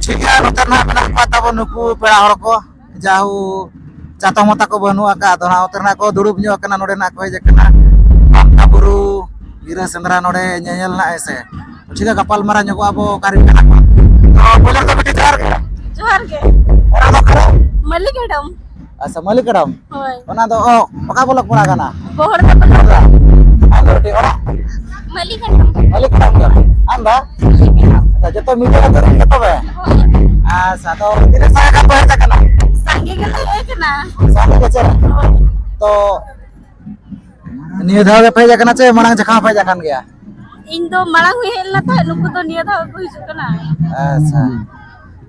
ᱴᱷᱤᱠ ᱜᱮᱭᱟ, ᱱᱚᱛᱮ ᱨᱮ ᱱᱟᱦᱟᱜ ᱢᱮᱱᱟᱜ ᱠᱚᱣᱟ ᱛᱟᱵᱚ ᱱᱩᱠᱩ ᱯᱮᱲᱟ ᱦᱚᱲ ᱠᱚ, ᱡᱟᱦᱩ ᱪᱟᱛᱚᱢ ᱦᱚᱸ ᱛᱟᱠᱚ ᱵᱟᱹᱱᱩᱜ ᱟᱠᱟᱫ, ᱟᱫᱚ ᱱᱟᱦᱟᱜ ᱱᱚᱛᱮ ᱨᱮᱱᱟᱜ ᱠᱚ ᱫᱩᱲᱩᱵ ᱧᱚᱜ ᱟᱠᱟᱱᱟ, ᱱᱚᱰᱮ ᱱᱟᱜ ᱠᱚ ᱦᱮᱡ ᱟᱠᱟᱱᱟ ᱵᱟᱝᱠᱟ ᱵᱩᱨᱩ ᱜᱤᱨᱟᱹ ᱥᱮᱸᱫᱽᱨᱟ ᱱᱚᱰᱮ ᱧᱮᱧᱮᱞ ᱱᱟᱜ ᱦᱮᱸ ᱥᱮ᱾ ᱴᱷᱤᱠ ᱜᱮᱭᱟ, ᱜᱟᱯᱟᱞ ᱢᱟᱨᱟᱣ ᱧᱚᱜᱚᱜ ᱟᱵᱚ ᱚᱠᱟ ᱨᱮ ᱢᱮᱱᱟᱜ ᱠᱚᱣᱟ᱾ ᱛᱚ ᱯᱳᱭᱞᱳ ᱨᱮᱫᱚ ᱵᱤᱴᱤ ᱡᱚᱦᱟᱨ ᱜᱮ᱾ ᱡᱚᱦᱟᱨ ᱜᱮ᱾ ᱚᱲᱟᱜ ᱫᱚ ᱚᱠᱟᱨᱮ? ᱢᱟᱹᱞᱤᱠ ᱦᱮᱰᱚᱢ᱾ ᱟᱪᱪᱷᱟ, ᱢᱟᱹᱞᱤᱠ ᱦᱮᱰᱚᱢ᱾ ᱦᱳᱭ᱾ ᱚᱱᱟ ᱫᱚ ᱚ, ᱚᱠᱟ ᱵᱞᱚᱠ ᱯᱟᱲᱟᱜ ᱠᱟᱱᱟ? ᱵᱚᱦᱚᱲᱫᱟ ᱵᱞᱚᱠ᱾ ᱟᱢ ᱫᱚ ᱵᱤᱴᱤ ᱚᱲᱟᱜ? ᱢᱟᱹᱞᱤᱠ ᱦᱮᱰᱚᱢ᱾ ᱢᱟᱹᱞᱤᱠ ᱦᱮᱰᱚᱢ ᱜᱮ᱾ ᱟᱢ ᱫᱚ? ᱟᱪᱪᱷᱟ, ᱡᱚᱛᱚ ᱢᱤᱫ ᱟᱹᱛᱩ ᱨᱮᱱ ᱜᱮ ᱛᱚᱵᱮ? ᱦᱳᱭ᱾ ᱟᱪᱪᱷᱟ, ᱛᱚ ᱛᱤᱱᱟᱹᱜ ᱥᱟᱸᱜᱮ ᱜᱟᱱ ᱯᱮ ᱦᱮᱡ ᱟᱠᱟᱱᱟ? ᱥᱟᱸᱜᱮ ᱜᱮᱞᱮ ᱦᱮᱡ ᱟᱠᱟᱱᱟ᱾ ᱥᱟᱸᱜᱮ ᱜᱮ ᱪᱮ? ᱦᱳᱭ᱾ ᱛᱚ ᱱᱤᱭᱟᱹ ᱫᱷᱟᱣ ᱜᱮ ᱯᱮ ᱦᱮᱡ ᱟᱠᱟᱱᱟ ᱪᱮ ᱢᱟᱲᱟᱝ ᱡᱚᱠᱷᱟ ᱦᱚᱸ ᱯᱮ ᱦᱮᱡ ᱟᱠᱟᱱ ᱜᱮᱭᱟ? ᱤᱧ ᱫᱚ ᱢᱟᱲᱟᱝ ᱦᱚᱸᱧ ᱦᱮᱡ ᱞᱮᱱᱟ ᱛᱟᱦᱮᱸᱫ, ᱱᱩᱠᱩ ᱫᱚ ᱱᱤᱭᱟᱹ ᱫᱷᱟᱣ ᱜᱮᱠᱚ ᱦᱤᱡᱩᱜ ᱠᱟᱱᱟ᱾ ᱟᱪᱪᱷᱟ,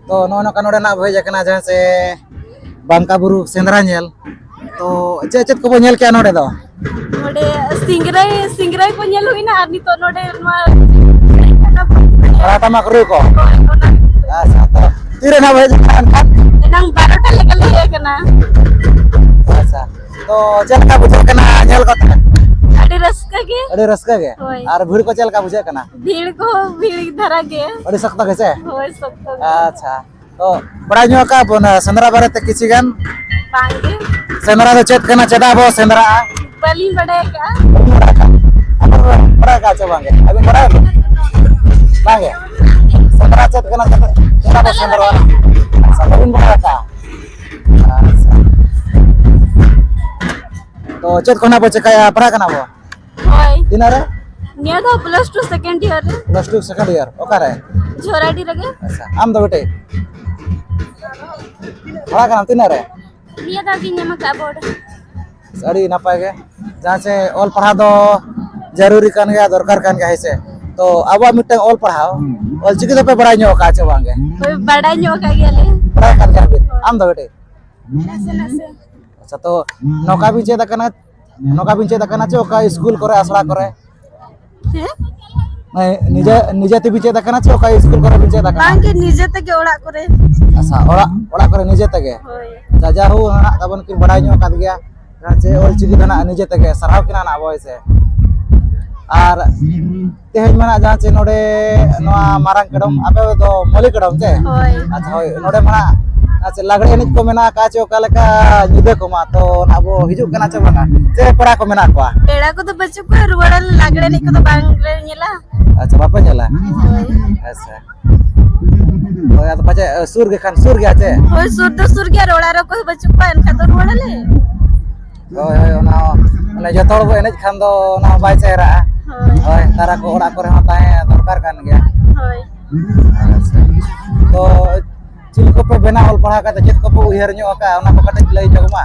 ᱛᱚ ᱱᱚᱜᱼᱚ ᱱᱚᱝᱠᱟ ᱱᱚᱰᱮᱱᱟᱜ ᱯᱮ ᱦᱮᱡ ᱟᱠᱟᱱᱟ ᱡᱟᱦᱟᱸ ᱥᱮ ᱵᱟᱝᱠᱟ ᱵᱩᱨᱩ ᱥᱮᱸᱫᱽᱨᱟ ᱧᱮᱞ, ᱛᱚ ᱪᱮᱫ ᱪᱮᱫ ᱠᱚᱵᱚ ᱧᱮᱞ ᱠᱮᱜᱼᱟ ᱱᱚᱰᱮ ᱫᱚ? ᱱᱚᱰᱮ ᱥᱤᱝᱨᱟᱹᱭ, ᱥᱤᱝᱨᱟᱹᱭ ᱠᱚ ᱧᱮᱞ ᱦᱩᱭᱱᱟ ᱟᱨ ᱱᱤᱛᱚᱜ ᱱᱚᱰᱮ ᱱᱚᱣᱟ ᱨᱟᱦᱟ ᱴᱟᱢᱟᱠ ᱨᱩ ᱠᱚ᱾ ᱦᱳᱭ, ᱚᱱᱟ᱾ ᱟᱪᱪᱷᱟ, ᱛᱚ ᱛᱤᱨᱮ ᱱᱟᱦᱟᱜ ᱯᱮ ᱦᱮᱡ ᱟᱠᱟᱱᱟ ᱮᱱᱠᱷᱟᱱ? ᱮᱱᱟᱝ ᱵᱟᱨᱚᱴᱟ ᱞᱮᱠᱟ ᱞᱮ ᱦᱮᱡ ᱟᱠᱟᱱᱟ᱾ ᱟᱪᱪᱷᱟ, ᱛᱚ ᱪᱮᱫ ᱞᱮᱠᱟ ᱵᱩᱡᱷᱟᱹᱜ ᱠᱟᱱᱟ ᱧᱮᱞ ᱠᱟᱛᱮ? ᱟᱹᱰᱤ ᱨᱟᱹᱥᱠᱟᱹ ᱜᱮ᱾ ᱟᱹᱰᱤ ᱨᱟᱹᱥᱠᱟᱹ ᱜᱮ? ᱦᱳᱭ᱾ ᱟᱨ ᱵᱷᱤᱲ ᱠᱚ ᱪᱮᱫ ᱞᱮᱠᱟ ᱵᱩᱡᱷᱟᱹᱜ ᱠᱟᱱᱟ? ᱵᱷᱤᱲ ᱠᱚᱦᱚᱸ ᱵᱷᱤᱲ ᱫᱷᱟᱨᱟ ᱜᱮ᱾ ᱟᱹᱰᱤ ᱥᱚᱠᱛᱚ ᱜᱮ ᱥᱮ? ᱦᱳᱭ, ᱥᱚᱠᱛᱚ ᱜᱮ᱾ ᱟᱪᱪᱷᱟ, ᱛᱚ ᱵᱟᱲᱟᱭ ᱧᱚᱜ ᱟᱠᱟᱫ ᱵᱚᱱ ᱥᱮᱸᱫᱽᱨᱟ ᱵᱟᱨᱮᱛᱮ ᱠᱤᱪᱷᱤ ᱜᱟᱱ? ᱵᱟᱝᱜᱮ᱾ ᱥᱮᱸᱫᱽᱨᱟ ᱫᱚ ᱪᱮᱫ ᱠᱟᱱᱟ, ᱪᱮᱫᱟᱜ ᱵᱚ ᱥᱮᱸᱫᱽᱨᱟᱜᱼᱟ? ᱵᱟᱹᱞᱤᱧ ᱵᱟᱰᱟᱭ ᱟᱠᱟᱫᱼᱟ᱾ ᱵᱟᱹᱵᱤᱱ ᱵᱟᱲᱟᱭ ᱟᱠᱟᱫ? ᱟᱯᱮ ᱯᱮ ᱵᱟᱲᱟᱭ ᱟᱠᱟᱫ ᱪᱮ ᱵᱟᱝᱜᱮ? ᱟᱹᱵᱤᱱ ᱵᱟᱲᱟᱭ ᱟᱵᱤᱱ? ᱵᱟᱝᱜᱮ᱾ ᱥᱮᱸᱫᱽᱨᱟ ᱪᱮᱫ ᱠᱟᱱᱟ, ᱪᱮᱫ, ᱪᱮᱫᱟᱜ ᱵᱚ ᱥᱮᱸᱫᱽᱨᱟᱜᱼᱟ? ᱟᱪᱪᱷᱟ, ᱵᱟᱹᱵᱤᱱ ᱵᱟᱲᱟᱭ ᱟᱠᱟᱫ? ᱟᱪᱪᱷᱟ᱾ ᱛᱚ ᱪᱮᱫ ᱠᱷᱚᱱᱟᱜ ᱵᱚ ᱪᱮᱠᱟᱭᱟ? ᱯᱟᱲᱦᱟᱜ ᱠᱟᱱᱟ ᱵᱚ? ᱦᱳᱭ᱾ ᱛᱤᱱᱟᱹᱜ ᱨᱮ? ᱱᱤᱭᱟᱹ ᱫᱷᱟᱣ plus two second year ᱨᱮ᱾ Plus two second year, ᱚᱠᱟᱨᱮ? ᱡᱷᱚᱨᱟᱰᱤ ᱨᱮᱜᱮ᱾ ᱟᱪᱪᱷᱟ, ᱟᱢ ᱫᱚ ᱵᱮᱴᱮ? ᱯᱟᱲᱦᱟᱜ ᱠᱟᱱᱟᱢ ᱛᱤᱱᱟᱹᱜ ᱨᱮ? ᱱᱤᱭᱟᱹ ᱫᱷᱟᱣ ᱜᱤᱧ ᱮᱢ ᱟᱠᱟᱫᱼᱟ board᱾ ᱟᱹᱰᱤ ᱱᱟᱯᱟᱭ ᱜᱮ, ᱡᱟᱦᱟᱸ ᱪᱮ ᱚᱞ ᱯᱟᱲᱦᱟᱣ ᱫᱚ ᱡᱟᱹᱨᱩᱨᱤ ᱠᱟᱱ ᱜᱮᱭᱟ, ᱫᱚᱨᱠᱟᱨ ᱠᱟᱱ ᱜᱮᱭᱟ, ᱦᱮᱸ ᱥᱮ? ᱛᱚ ᱟᱵᱚᱣᱟᱜ ᱢᱤᱫᱴᱟᱝ ᱚᱞ ᱯᱟᱲᱦᱟᱣ, ᱚᱞ ᱪᱤᱠᱤ ᱫᱚᱯᱮ ᱵᱟᱲᱟᱭ ᱧᱚᱜ ᱟᱠᱟᱫᱼᱟ ᱪᱮ ᱵᱟᱝ ᱜᱮ? ᱦᱳᱭ, ᱵᱟᱲᱟᱭ ᱧᱚᱜ ᱟᱠᱟᱫ ᱜᱮᱭᱟᱞᱮ᱾ ᱵᱟᱲᱟᱭ ᱠᱟᱱ ᱜᱮᱭᱟ ᱵᱤᱱ? ᱟᱢ ᱫᱚ ᱵᱮᱴᱮ? ᱱᱟᱥᱮ ᱱᱟᱥᱮ᱾ ᱟᱪᱪᱷᱟ, ᱛᱚ ᱱᱚᱝᱠᱟ ᱵᱤᱱ ᱪᱮᱫ ᱟᱠᱟᱱᱟ, ᱱᱚᱝᱠᱟ ᱵᱤᱱ ᱪᱮᱫ ᱟᱠᱟᱱᱟ ᱪᱮ ᱚᱠᱟ ᱥᱠᱩᱞ ᱠᱚᱨᱮ, ᱟᱥᱲᱟ ᱠᱚᱨᱮ? ᱦᱮᱸ? ᱱᱤᱡᱮ, ᱱᱤᱡᱮ ᱛᱮᱵᱤᱱ ᱪᱮᱫ ᱟᱠᱟᱱᱟ ᱪᱮ ᱚᱠᱟ ᱥᱠᱩᱞ ᱠᱚᱨᱮ ᱵᱤᱱ ᱪᱮᱫ ᱟᱠᱟᱱᱟ? ᱵᱟᱝᱜᱮ, ᱱᱤᱡᱮ ᱛᱮᱜᱮ ᱚᱲᱟᱜ ᱠᱚᱨᱮ᱾ ᱟᱪᱪᱷᱟ, ᱚᱲᱟᱜ, ᱚᱲᱟᱜ ᱠᱚᱨᱮ ᱱᱤᱡᱮ ᱛᱮᱜᱮ? ᱦᱳᱭ᱾ ᱡᱟ, ᱡᱟᱦᱳ ᱱᱟᱦᱟᱜ ᱛᱟᱵᱚᱱ ᱠᱤᱱ ᱵᱟᱲᱟᱭ ᱧᱚᱜ ᱟᱠᱟᱫ ᱜᱮᱭᱟ, ᱡᱟᱦᱟᱸ ᱪᱮ ᱚᱞ ᱪᱤᱠᱤ ᱫᱚ ᱱᱟᱦᱟᱜ ᱱᱤᱡᱮ ᱛᱮᱜᱮ, ᱥᱟᱨᱦᱟᱣ ᱠᱤᱱᱟ ᱱᱟᱦᱟᱜ ᱵᱚᱭ ᱥᱮ᱾ ᱟᱨ ᱛᱮᱦᱮᱧ ᱢᱟ ᱱᱟᱜ ᱡᱟᱦᱟᱸ ᱪᱮ ᱱᱚᱰᱮ ᱱᱚᱣᱟ ᱢᱟᱨᱟᱝ ᱠᱟᱰᱚᱢ, ᱟᱯᱮ ᱫᱚ ᱢᱟᱹᱞᱤ ᱠᱟᱰᱚᱢ ᱪᱮ? ᱦᱳᱭ᱾ ᱟᱪᱪᱷᱟ, ᱦᱳᱭ, ᱱᱚᱰᱮ ᱢᱟ ᱱᱟᱜ ᱟᱪᱪᱷᱟ, ᱞᱟᱜᱽᱲᱮ ᱮᱱᱮᱡ ᱠᱚ ᱢᱮᱱᱟᱜ ᱟᱠᱟᱫ ᱪᱮ ᱚᱠᱟ ᱞᱮᱠᱟ ᱧᱤᱫᱟᱹ ᱠᱚᱢᱟ, ᱛᱚ ᱱᱟᱜ ᱵᱚ ᱦᱤᱡᱩᱜ ᱠᱟᱱᱟ ᱪᱮ ᱵᱟᱝᱟ? ᱪᱮ ᱯᱮᱲᱟ ᱠᱚ ᱢᱮᱱᱟᱜ ᱠᱚᱣᱟ? ᱯᱮᱲᱟ ᱠᱚᱫᱚ ᱵᱟᱹᱪᱩᱜ ᱠᱚᱣᱟ, ᱨᱩᱣᱟᱹᱲ ᱟᱞᱮ, ᱞᱟᱜᱽᱲᱮ ᱮᱱᱮᱡ ᱠᱚᱫᱚ ᱵᱟᱝ ᱞᱮ ᱧᱮᱞᱟ᱾ ᱟᱪᱪᱷᱟ, ᱵᱟᱯᱮ ᱧᱮᱞᱟ? ᱦᱳᱭ᱾ ᱟᱪᱪᱷᱟ᱾ ᱦᱳᱭ, ᱟᱫᱚ ᱯᱟᱪᱮ, ᱮ, ᱥᱩᱨ ᱜᱮ ᱠᱷᱟᱱ, ᱥᱩᱨ ᱜᱮᱭᱟ ᱪᱮ? ᱦᱳᱭ, ᱥᱩᱨ ᱫᱚ ᱥᱩᱨ ᱜᱮᱭᱟ, ᱟᱨ ᱚᱲᱟᱜ ᱨᱮ ᱚᱠᱚᱭ ᱦᱚᱸ ᱵᱟᱹᱪᱩᱜ ᱠᱚᱣᱟ, ᱮᱱᱠᱷᱟᱱ ᱫᱚ ᱨᱩᱣᱟᱹᱲ ᱟᱞᱮ᱾ ᱦᱳᱭ, ᱦᱳᱭ, ᱚᱱᱟ ᱦᱚᱸ, ᱢᱟᱱᱮ, ᱡᱚᱛᱚ ᱦᱚᱲ ᱵᱚ ᱮᱱᱮᱡ ᱠᱷᱟᱱ ᱫᱚ ᱚᱱᱟ ᱦᱚᱸ ᱵᱟᱭ ᱪᱮᱦᱨᱟᱜᱼᱟ᱾ ᱦᱳᱭ᱾ ᱦᱳᱭ, ᱛᱟᱨᱟ ᱠᱚ ᱚᱲᱟᱜ ᱠᱚᱨᱮ ᱦᱚᱸ ᱛᱟᱦᱮᱸ ᱫᱚᱨᱠᱟᱨ ᱠᱟᱱ ᱜᱮᱭᱟ᱾ ᱦᱳᱭ᱾ ᱟᱪᱪᱷᱟ᱾ ᱛᱚ, ᱪᱮᱫ ᱠᱚᱯᱮ ᱵᱮᱱᱟᱣ ᱚᱞ ᱯᱟᱲᱦᱟᱣ ᱠᱟᱛᱮ ᱪᱮᱫ ᱠᱚᱯᱮ ᱩᱭᱦᱟᱹᱨ ᱧᱚᱜ ᱟᱠᱟᱫᱼᱟ, ᱚᱱᱟ ᱠᱚ ᱠᱟᱹᱴᱤᱡ ᱞᱟᱹᱭ ᱧᱚᱜ ᱢᱟ᱾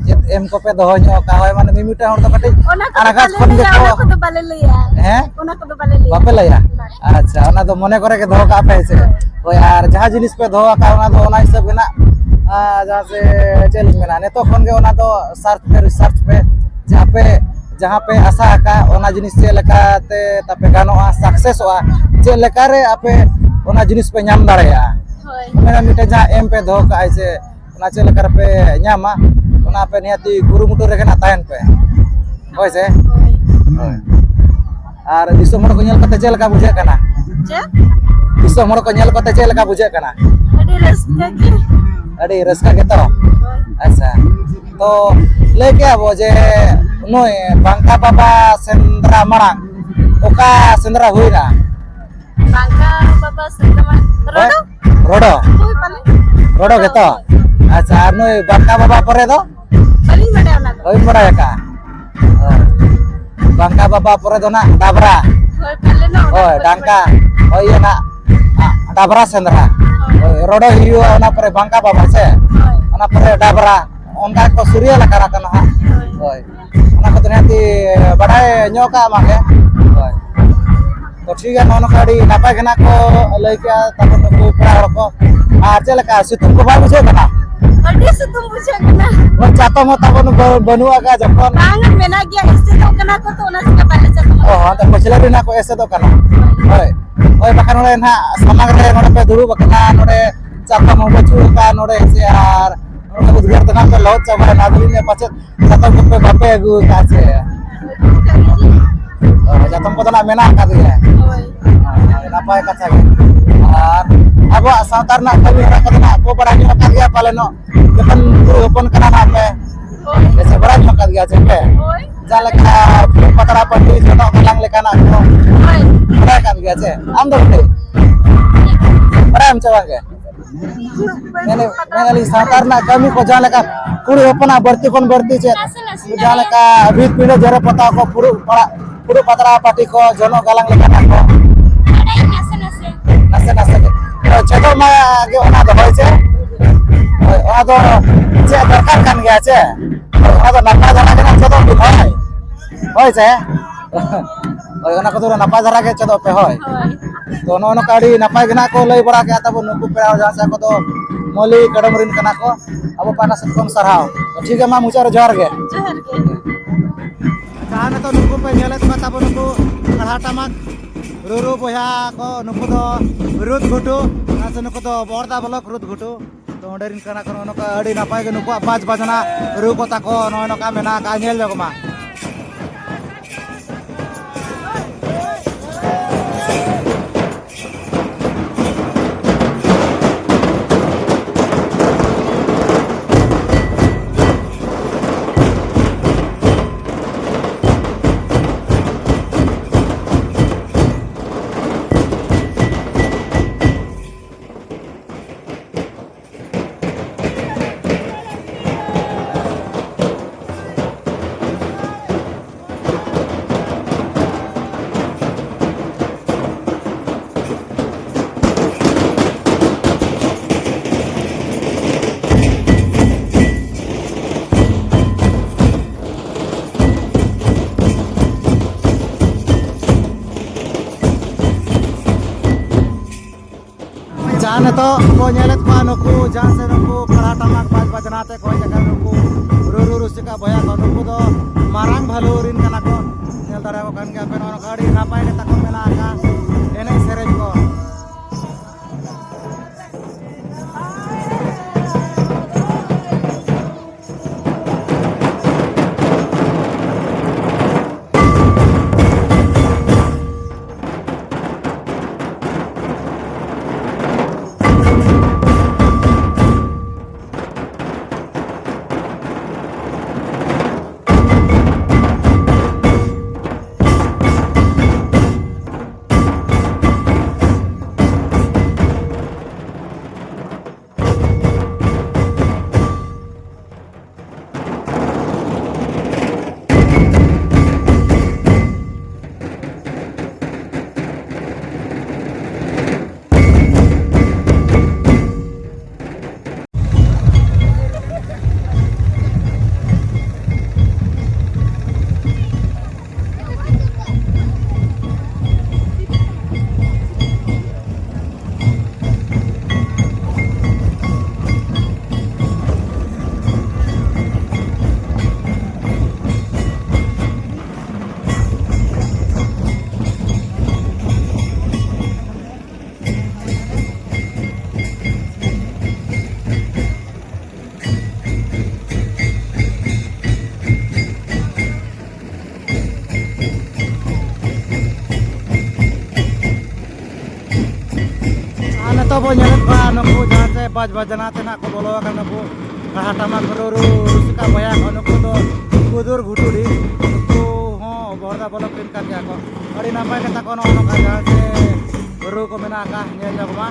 ᱪᱮᱫ ᱮᱢ ᱠᱚᱯᱮ ᱫᱚᱦᱚ ᱧᱚᱜ ᱟᱠᱟᱫᱼᱟ? ᱦᱳᱭ, ᱢᱟᱱᱮ, ᱢᱤᱢᱤᱫᱴᱟᱝ ᱦᱚᱲ ᱫᱚ ᱠᱟᱹᱴᱤᱡ ᱚᱱᱟ ᱠᱚᱫᱚ ᱟᱬᱜᱟᱛ ᱵᱟᱞᱮ ᱠᱷᱚᱱ ᱞᱟᱹᱭᱟ, ᱜᱮᱠᱚ ᱚᱱᱟ ᱠᱚᱫᱚ ᱵᱟᱞᱮ ᱞᱟᱹᱭᱟ᱾ ᱦᱮᱸ? ᱚᱱᱟ ᱠᱚᱫᱚ ᱵᱟᱞᱮ ᱞᱟᱹᱭᱟ᱾ ᱵᱟᱯᱮ ᱞᱟᱹᱭᱟ? ᱵᱟᱝ᱾ ᱟᱪᱪᱷᱟ, ᱚᱱᱟ ᱫᱚ ᱢᱚᱱᱮ ᱠᱚᱨᱮ ᱜᱮ ᱫᱚᱦᱚ ᱠᱟᱜ ᱯᱮ, ᱦᱮᱸ ᱥᱮ? ᱦᱳᱭ᱾ ᱦᱳᱭ, ᱟᱨ ᱡᱟᱦᱟᱸ ᱡᱤᱱᱤᱥ ᱯᱮ ᱫᱚᱦᱚ ᱟᱠᱟᱫ, ᱚᱱᱟ ᱫᱚ ᱚᱱᱟ ᱦᱤᱥᱟᱹᱵ ᱜᱮ ᱱᱟᱜ, ᱟᱨ ᱡᱟᱦᱟᱸ ᱥᱮ, ᱪᱮᱫ ᱞᱤᱧ ᱢᱮᱱᱟ, ᱱᱤᱛᱚᱜ ᱠᱷᱚᱱ ᱜᱮ ᱚᱱᱟ ᱫᱚ ᱥᱟᱨᱪ ᱯᱮ, ᱨᱤᱥᱟᱨᱪ ᱯᱮ, ᱡᱟᱦᱟᱸ ᱯᱮ, ᱡᱟᱦᱟᱸ ᱯᱮ ᱟᱥᱟ ᱟᱠᱟᱫ, ᱚᱱᱟ ᱡᱤᱱᱤᱥ ᱪᱮᱫ ᱞᱮᱠᱟᱛᱮ ᱛᱟᱯᱮ ᱜᱟᱱᱚᱜᱼᱟ, ᱥᱟᱠᱥᱮᱥᱚᱜᱼᱟ, ᱪᱮᱫ ᱞᱮᱠᱟᱨᱮ ᱟᱯᱮ ᱚᱱᱟ ᱡᱤᱱᱤᱥ ᱯᱮ ᱧᱟᱢ ᱫᱟᱲᱮᱭᱟᱜᱼᱟ᱾ ᱦᱳᱭ᱾ ᱢᱮᱱᱟ ᱢᱤᱫᱴᱮᱱ ᱡᱟᱦᱟᱸ ᱮᱢ ᱯᱮ ᱫᱚᱦᱚ ᱠᱟᱜᱼᱟ, ᱥᱮ ᱚᱱᱟ ᱪᱮᱫ ᱞᱮᱠᱟ ᱨᱮᱯᱮ ᱧᱟᱢᱟ, ᱚᱱᱟ ᱟᱯᱮ ᱱᱤᱦᱟᱹᱛᱤ ᱠᱩᱨᱩᱢᱩᱴᱩ ᱨᱮᱜᱮ ᱱᱟᱜ ᱛᱟᱦᱮᱱ ᱯᱮ᱾ ᱦᱳᱭ ᱥᱮ? ᱦᱳᱭ᱾ ᱦᱳᱭ᱾ ᱟᱨ ᱫᱤᱥᱚᱢ ᱦᱚᱲ ᱠᱚ ᱧᱮᱞ ᱠᱟᱛᱮ ᱪᱮᱫ ᱞᱮᱠᱟ ᱵᱩᱡᱷᱟᱹᱜ ᱠᱟᱱᱟ? ᱪᱮᱫ? ᱫᱤᱥᱚᱢ ᱦᱚᱲ ᱠᱚ ᱧᱮᱞ ᱠᱟᱛᱮ ᱪᱮᱫ ᱞᱮᱠᱟ ᱵᱩᱡᱷᱟᱹᱜ ᱠᱟᱱᱟ? ᱟᱹᱰᱤ ᱨᱟᱹᱥᱠᱟᱹ ᱜᱮ᱾ ᱟᱹᱰᱤ ᱨᱟᱹᱥᱠᱟᱹ ᱜᱮᱛᱚ? ᱦᱳᱭ᱾ ᱟᱪᱪᱷᱟ᱾ ᱛᱚ, ᱞᱟᱹᱭ ᱠᱮᱜᱼᱟ ᱵᱚ ᱡᱮ ᱱᱩᱭ ᱵᱟᱝᱠᱟ ᱵᱟᱵᱟ ᱥᱮᱸᱫᱽᱨᱟ ᱢᱟᱲᱟᱝ ᱚᱠᱟ ᱥᱮᱸᱫᱽᱨᱟ ᱦᱩᱭᱱᱟ? ᱵᱟᱝᱠᱟ ᱵᱟᱵᱟ ᱥᱮᱸᱫᱽᱨᱟ ᱢᱟᱲᱟᱝ ᱨᱚᱰᱚ? ᱨᱚᱰᱚ? ᱦᱳᱭ, ᱯᱟᱞᱮ᱾ ᱨᱚᱰᱚ ᱜᱮᱛᱚ? ᱦᱳᱭ᱾ ᱟᱪᱪᱷᱟ, ᱟᱨ ᱱᱩᱭ ᱵᱟᱝᱠᱟ ᱵᱟᱵᱟ ᱯᱚᱨᱮ ᱫᱚ? ᱵᱟᱹᱞᱤᱧ ᱵᱟᱰᱟᱭᱟ ᱚᱱᱟ ᱫᱚ᱾ ᱵᱟᱹᱧ ᱵᱟᱲᱟᱭ ᱟᱠᱟᱫᱼᱟ᱾ ᱦᱳᱭ᱾ ᱵᱟᱝᱠᱟ ᱵᱟᱵᱟ ᱯᱚᱨᱮ ᱫᱚ ᱱᱟᱜ ᱰᱟᱵᱽᱨᱟ᱾ ᱦᱳᱭ, ᱯᱟᱞᱮ ᱱᱚᱜ ᱚᱱᱟ ᱦᱳᱭ, ᱠᱚ ᱰᱟᱝᱠᱟ᱾ ᱦᱳᱭ, ᱤᱭᱟᱹ ᱱᱟᱜ, ᱟ, ᱰᱟᱵᱽᱨᱟ ᱥᱮᱸᱫᱽᱨᱟ᱾ ᱦᱳᱭ᱾ ᱦᱳᱭ, ᱨᱚᱰᱚ ᱦᱩᱭᱩᱜᱼᱟ, ᱚᱱᱟ ᱯᱚᱨᱮ ᱵᱟᱝᱠᱟ ᱵᱟᱵᱟ ᱥᱮ? ᱦᱳᱭ᱾ ᱚᱱᱟ ᱯᱚᱨᱮ ᱰᱟᱵᱽᱨᱟ᱾ ᱚᱱᱠᱟ ᱠᱚ serial ᱟᱠᱟᱱᱟ ᱠᱚ ᱱᱟᱦᱟᱜ᱾ ᱦᱳᱭ᱾ ᱦᱳᱭ᱾ ᱚᱱᱟ ᱠᱚᱫᱚ ᱱᱤᱦᱟᱹᱛᱤ ᱵᱟᱰᱟᱭ ᱧᱚᱜ ᱠᱟᱜ ᱢᱟᱜᱮ᱾ ᱦᱳᱭ᱾ ᱛᱚ ᱴᱷᱤᱠ ᱜᱮᱭᱟ, ᱱᱚᱜᱼᱚ ᱱᱚᱝᱠᱟ ᱟᱹᱰᱤ ᱱᱟᱯᱟᱭ ᱜᱮ ᱱᱟᱜ ᱠᱚ ᱞᱟᱹᱭ ᱠᱮᱜᱼᱟ, ᱛᱟᱯᱚᱨ ᱱᱩᱠᱩ ᱯᱮᱲᱟ ᱦᱚᱲ ᱠᱚ᱾ ᱟᱨ ᱪᱮᱫ ᱞᱮᱠᱟ, ᱥᱤᱛᱩᱝ ᱠᱚ ᱵᱟᱭ ᱵᱩᱡᱷᱟᱹᱜ ᱠᱟᱱᱟ? ᱟᱹᱰᱤ ᱥᱤᱛᱩᱝ ᱵᱩᱡᱷᱟᱹᱜ ᱠᱟᱱᱟ᱾ ᱦᱳᱭ, ᱪᱟᱛᱚᱢ ᱦᱚᱸ ᱛᱟᱵᱚᱱ ᱵᱟᱹ-, ᱵᱟᱹᱱᱩᱜ ᱟᱠᱟᱫ ᱡᱚᱠᱷᱚᱱ᱾ ᱵᱟᱝ, ᱢᱮᱱᱟᱜ ᱜᱮᱭᱟ, ᱮᱥᱮᱫᱚᱜ ᱠᱟᱱᱟ ᱠᱚ, ᱛᱚ ᱚᱱᱟ ᱪᱤᱠᱟᱹ ᱵᱟᱞᱮ ᱪᱟᱛᱚᱢ ᱚ, ᱟᱠᱟᱫᱟ᱾ ᱚᱱᱛᱮ ᱯᱟᱹᱪᱷᱞᱟᱹ ᱨᱮ ᱱᱟᱜ ᱠᱚ ᱮᱥᱮᱫᱚᱜ ᱠᱟᱱᱟ᱾ ᱦᱳᱭ᱾ ᱦᱳᱭ, ᱵᱟᱠᱷᱟᱱ ᱱᱚᱰᱮ ᱱᱟᱜ ᱥᱟᱢᱟᱝ ᱨᱮ ᱱᱚᱰᱮ ᱯᱮ ᱫᱩᱲᱩᱵ ᱟᱠᱟᱱᱟ, ᱱᱚᱰᱮ ᱪᱟᱛᱚᱢ ᱦᱚᱸ ᱵᱟᱹᱪᱩᱜ ᱟᱠᱟᱫ ᱱᱚᱰᱮ, ᱦᱮᱸ ᱥᱮ, ᱟᱨ ᱱᱚᱰᱮ ᱩᱫᱽᱜᱟᱹᱨ ᱛᱮ ᱱᱟᱜ ᱯᱮ ᱞᱚᱦᱚᱫ ᱪᱟᱵᱟᱭᱮᱱᱟ᱾ ᱟᱫᱚ ᱞᱤᱧ ᱞᱟᱹᱭᱟ ᱯᱟᱪᱮᱫ ᱪᱟᱛᱚᱢ ᱠᱚᱯᱮ ᱵᱟᱯᱮ ᱟᱹᱜᱩ ᱟᱠᱟᱫ ᱪᱮ? ᱚ, ᱪᱟᱛᱚᱢ ᱠᱚᱫᱚ ᱱᱟᱜ ᱢᱮᱱᱟᱜ ᱟᱠᱟᱫ ᱜᱮᱭᱟ᱾ ᱦᱳᱭ᱾ ᱦᱳᱭ, ᱱᱟᱯᱟᱭ ᱠᱟᱛᱷᱟ ᱜᱮ᱾ ᱟᱨ ᱟᱵᱚᱣᱟᱜ ᱥᱟᱶᱛᱟ ᱨᱮᱱᱟᱜ ᱠᱟᱹᱢᱤ ᱦᱚᱨᱟ ᱠᱚᱫᱚ ᱱᱟᱜ ᱵᱚ ᱵᱟᱲᱟᱭ ᱧᱚᱜ ᱟᱠᱟᱫ ᱜᱮᱭᱟ ᱯᱟᱞᱮᱱᱚᱜ, ᱡᱚᱠᱷᱚᱱ ᱠᱩᱲᱤ ᱦᱚᱯᱚᱱ ᱠᱟᱱᱟ ᱱᱟᱜ ᱯᱮ᱾ ᱦᱳᱭ᱾ ᱵᱮᱥ ᱵᱟᱲᱟᱭ ᱧᱚᱜ ᱟᱠᱟᱫ ᱜᱮᱭᱟ ᱪᱮ ᱯᱮ? ᱦᱳᱭ᱾ ᱡᱟᱦᱟᱸ ᱞᱮᱠᱟ ᱯᱟᱛᱲᱟ ᱯᱟᱹᱴᱤ, ᱡᱚᱱᱚᱜ ᱜᱟᱞᱟᱝ ᱞᱮᱠᱟᱱᱟᱜ ᱠᱚ᱾ ᱦᱳᱭ᱾ ᱵᱟᱲᱟᱭ ᱟᱠᱟᱫ ᱜᱮᱭᱟ ᱪᱮ? ᱟᱢ ᱫᱚ ᱵᱤᱴᱤ? ᱵᱟᱲᱟᱭᱟᱢ ᱪᱮ ᱵᱟᱝ ᱜᱮ? ᱢᱮᱱᱮ-, ᱢᱮᱱᱮᱫᱼᱟᱞᱤᱧ, ᱥᱟᱶᱛᱟ ᱨᱮᱱᱟᱜ ᱠᱟᱹᱢᱤ ᱠᱚ ᱡᱟᱦᱟᱸ ᱞᱮᱠᱟ ᱠᱩᱲᱤ ᱦᱚᱯᱚᱱᱟᱜ ᱵᱟᱹᱲᱛᱤ ᱠᱷᱚᱱ ᱵᱟᱹᱲᱛᱤ ᱪᱮᱫ, ᱱᱟᱥᱮ ᱱᱟᱥᱮ ᱡᱟᱦᱟᱸ ᱞᱮᱠᱟ ᱵᱷᱤᱛ ᱯᱤᱸᱰᱟᱹ ᱡᱮᱨᱮᱲ ᱯᱚᱛᱟᱣ ᱠᱚ, ᱯᱷᱩᱲᱩᱜ ᱯᱟᱲᱟᱜ, ᱯᱷᱩᱲᱩᱜ ᱯᱟᱛᱲᱟ ᱯᱟᱹᱴᱤ ᱠᱚ, ᱡᱚᱱᱚᱜ ᱜᱟᱞᱟᱝ ᱞᱮᱠᱟᱱᱟᱜ ᱠᱚ? ᱵᱟᱰᱟᱭᱟᱹᱧ ᱱᱟᱥᱮ ᱱᱟᱥᱮ᱾ ᱱᱟᱥᱮ ᱱᱟᱥᱮ ᱜᱮ᱾ ᱛᱚ, ᱪᱮᱫᱚᱜ ᱢᱟ ᱜᱮ ᱚᱱᱟ ᱫᱚ, ᱦᱳᱭ ᱥᱮ? ᱦᱳᱭ, ᱚᱱᱟ ᱫᱚ ᱪᱮᱫ ᱫᱚᱨᱠᱟᱨ ᱠᱟᱱ ᱜᱮᱭᱟ ᱪᱮ? ᱚᱱᱟ ᱫᱚ ᱱᱟᱯᱟᱭ ᱫᱷᱟᱨᱟ ᱜᱮ ᱱᱟᱜ ᱪᱮᱫᱚᱜ ᱵᱤᱱ, ᱦᱳᱭ᱾ ᱦᱳᱭ ᱥᱮ? ᱦᱳᱭ, ᱚᱱᱟ ᱠᱚᱫᱚ ᱱᱟᱯᱟᱭ ᱫᱷᱟᱨᱟ ᱜᱮ ᱪᱮᱫᱚᱜ ᱯᱮ, ᱦᱳᱭ᱾ ᱦᱳᱭ᱾ ᱛᱚ, ᱱᱚᱜᱼᱚ ᱱᱚᱝᱠᱟ ᱟᱹᱰᱤ ᱱᱟᱯᱟᱭ ᱜᱮ ᱱᱟᱜ ᱠᱚ ᱞᱟᱹᱭ ᱵᱟᱲᱟ ᱠᱮᱫᱼᱟ ᱛᱟᱵᱚ ᱱᱩᱠᱩ ᱯᱮᱲᱟ ᱦᱚᱲ ᱡᱟᱦᱟᱸ ᱥᱮ ᱟᱠᱚ ᱫᱚ ᱢᱟᱹᱞᱤ ᱠᱟᱰᱚᱢ ᱨᱤᱱ ᱠᱟᱱᱟ ᱠᱚ᱾ ᱟᱵᱚ ᱯᱟᱦᱴᱟ ᱥᱮᱫ ᱠᱷᱚᱱ ᱥᱟᱨᱦᱟᱣ᱾ ᱴᱷᱤᱠ ᱜᱮᱭᱟ, ᱢᱟ ᱢᱩᱪᱟᱹᱫ ᱨᱮ ᱡᱚᱦᱟᱨ ᱜᱮ᱾ ᱡᱚᱦᱟᱨ ᱜᱮ᱾ ᱡᱟᱦᱟᱸ ᱱᱤᱛᱚᱜ ᱱᱩᱠᱩ ᱯᱮ ᱧᱮᱞᱮᱫ ᱠᱚᱣᱟ ᱛᱟᱵᱚ ᱱᱩᱠᱩ ᱠᱟᱲᱦᱟ ᱴᱟᱢᱟᱠ ᱨᱩᱨᱩ ᱵᱚᱭᱦᱟ ᱠᱚ, ᱱᱩᱠᱩ ᱫᱚ ᱨᱩᱫ ᱜᱷᱩᱴᱩ, ᱟᱨ ᱥᱮ ᱱᱩᱠᱩ ᱫᱚ ᱵᱚᱦᱚᱲᱫᱟ ᱵᱞᱚᱠ ᱨᱩᱫ ᱜᱷᱩᱴᱩ᱾ ᱛᱚ, ᱚᱸᱰᱮ ᱨᱤᱱ ᱠᱟᱱᱟ ᱠᱚ ᱱᱚᱜᱼᱚ ᱱᱚᱝᱠᱟ ᱟᱹᱰᱤ ᱱᱟᱯᱟᱭ ᱜᱮ ᱱᱩᱠᱩᱣᱟᱜ ᱵᱟᱡᱽ ᱵᱟᱡᱽᱱᱟ ᱨᱩ ᱠᱚ ᱛᱟᱠᱚ ᱱᱚᱜᱼᱚ ᱱᱚᱝᱠᱟ ᱢᱮᱱᱟᱜ ᱟᱠᱟᱫᱼᱟ, ᱧᱮᱞ ᱧᱚᱜ ᱢᱟ᱾ ᱡᱟᱦᱟᱸ ᱱᱤᱛᱚᱜ ᱠᱚ ᱧᱮᱞᱮᱫ ᱠᱚᱣᱟ ᱱᱩᱠᱩ, ᱡᱟᱦᱟᱸ ᱥᱮ ᱱᱩᱠᱩ ᱠᱟᱲᱦᱟ ᱴᱟᱢᱟᱠ ᱵᱟᱡᱽ ᱵᱟᱡᱽᱱᱟ ᱛᱮ ᱠᱚ ᱦᱮᱡ ᱟᱠᱟᱱ ᱱᱩᱠᱩ ᱨᱩᱨᱩ ᱨᱩᱥᱤᱠᱟ ᱵᱚᱭᱦᱟ ᱠᱚ, ᱱᱩᱠᱩ ᱫᱚ ᱢᱟᱨᱟᱝ ᱵᱷᱟᱞᱩ ᱨᱤᱱ ᱠᱟᱱᱟ ᱠᱚ᱾ ᱧᱮᱞ ᱫᱟᱲᱮᱭᱟᱠᱚ ᱠᱟᱱ ᱜᱮᱭᱟ ᱯᱮ, ᱱᱚᱜᱼᱚ ᱱᱚᱝᱠᱟ ᱟᱹᱰᱤ ᱱᱟᱯᱟᱭ ᱜᱮ ᱛᱟᱠᱚ ᱢᱮᱱᱟᱜ ᱟᱠᱟᱫ ᱮᱱᱮᱡ ᱥᱮᱨᱮᱧ ᱠᱚ᱾ ᱛᱚ ᱵᱚ ᱧᱮᱞᱮᱫ ᱠᱚᱣᱟ ᱱᱩᱠᱩ ᱡᱟᱦᱟᱸ ᱥᱮ ᱵᱟᱡᱽ ᱵᱟᱡᱽᱱᱟ ᱛᱮ ᱱᱟᱜ ᱠᱚ ᱵᱚᱞᱚ ᱟᱠᱟᱱᱟ, ᱱᱩᱠᱩ ᱨᱟᱦᱟ ᱴᱟᱢᱟᱠ ᱨᱩ ᱨᱩ ᱨᱩᱥᱤᱠᱟ ᱵᱚᱭᱦᱟ ᱠᱚ, ᱱᱩᱠᱩ ᱫᱚ ᱠᱩᱫᱩᱨ ᱜᱷᱩᱴᱩᱰᱤ, ᱱᱩᱠᱩ ᱦᱚᱸ ᱵᱚᱦᱚᱲᱫᱟ ᱵᱚᱞᱚᱠ ᱨᱮᱱ ᱠᱟᱱ ᱜᱮᱭᱟ ᱠᱚ᱾ ᱟᱹᱰᱤ ᱱᱟᱯᱟᱭ ᱜᱮ ᱛᱟᱠᱚ ᱱᱚᱜᱼᱚ ᱱᱚᱝᱠᱟ ᱡᱟᱦᱟᱸ ᱥᱮ ᱨᱩ ᱠᱚ ᱢᱮᱱᱟᱜ ᱟᱠᱟᱫ, ᱧᱮᱞ ᱧᱚᱜ ᱢᱟ᱾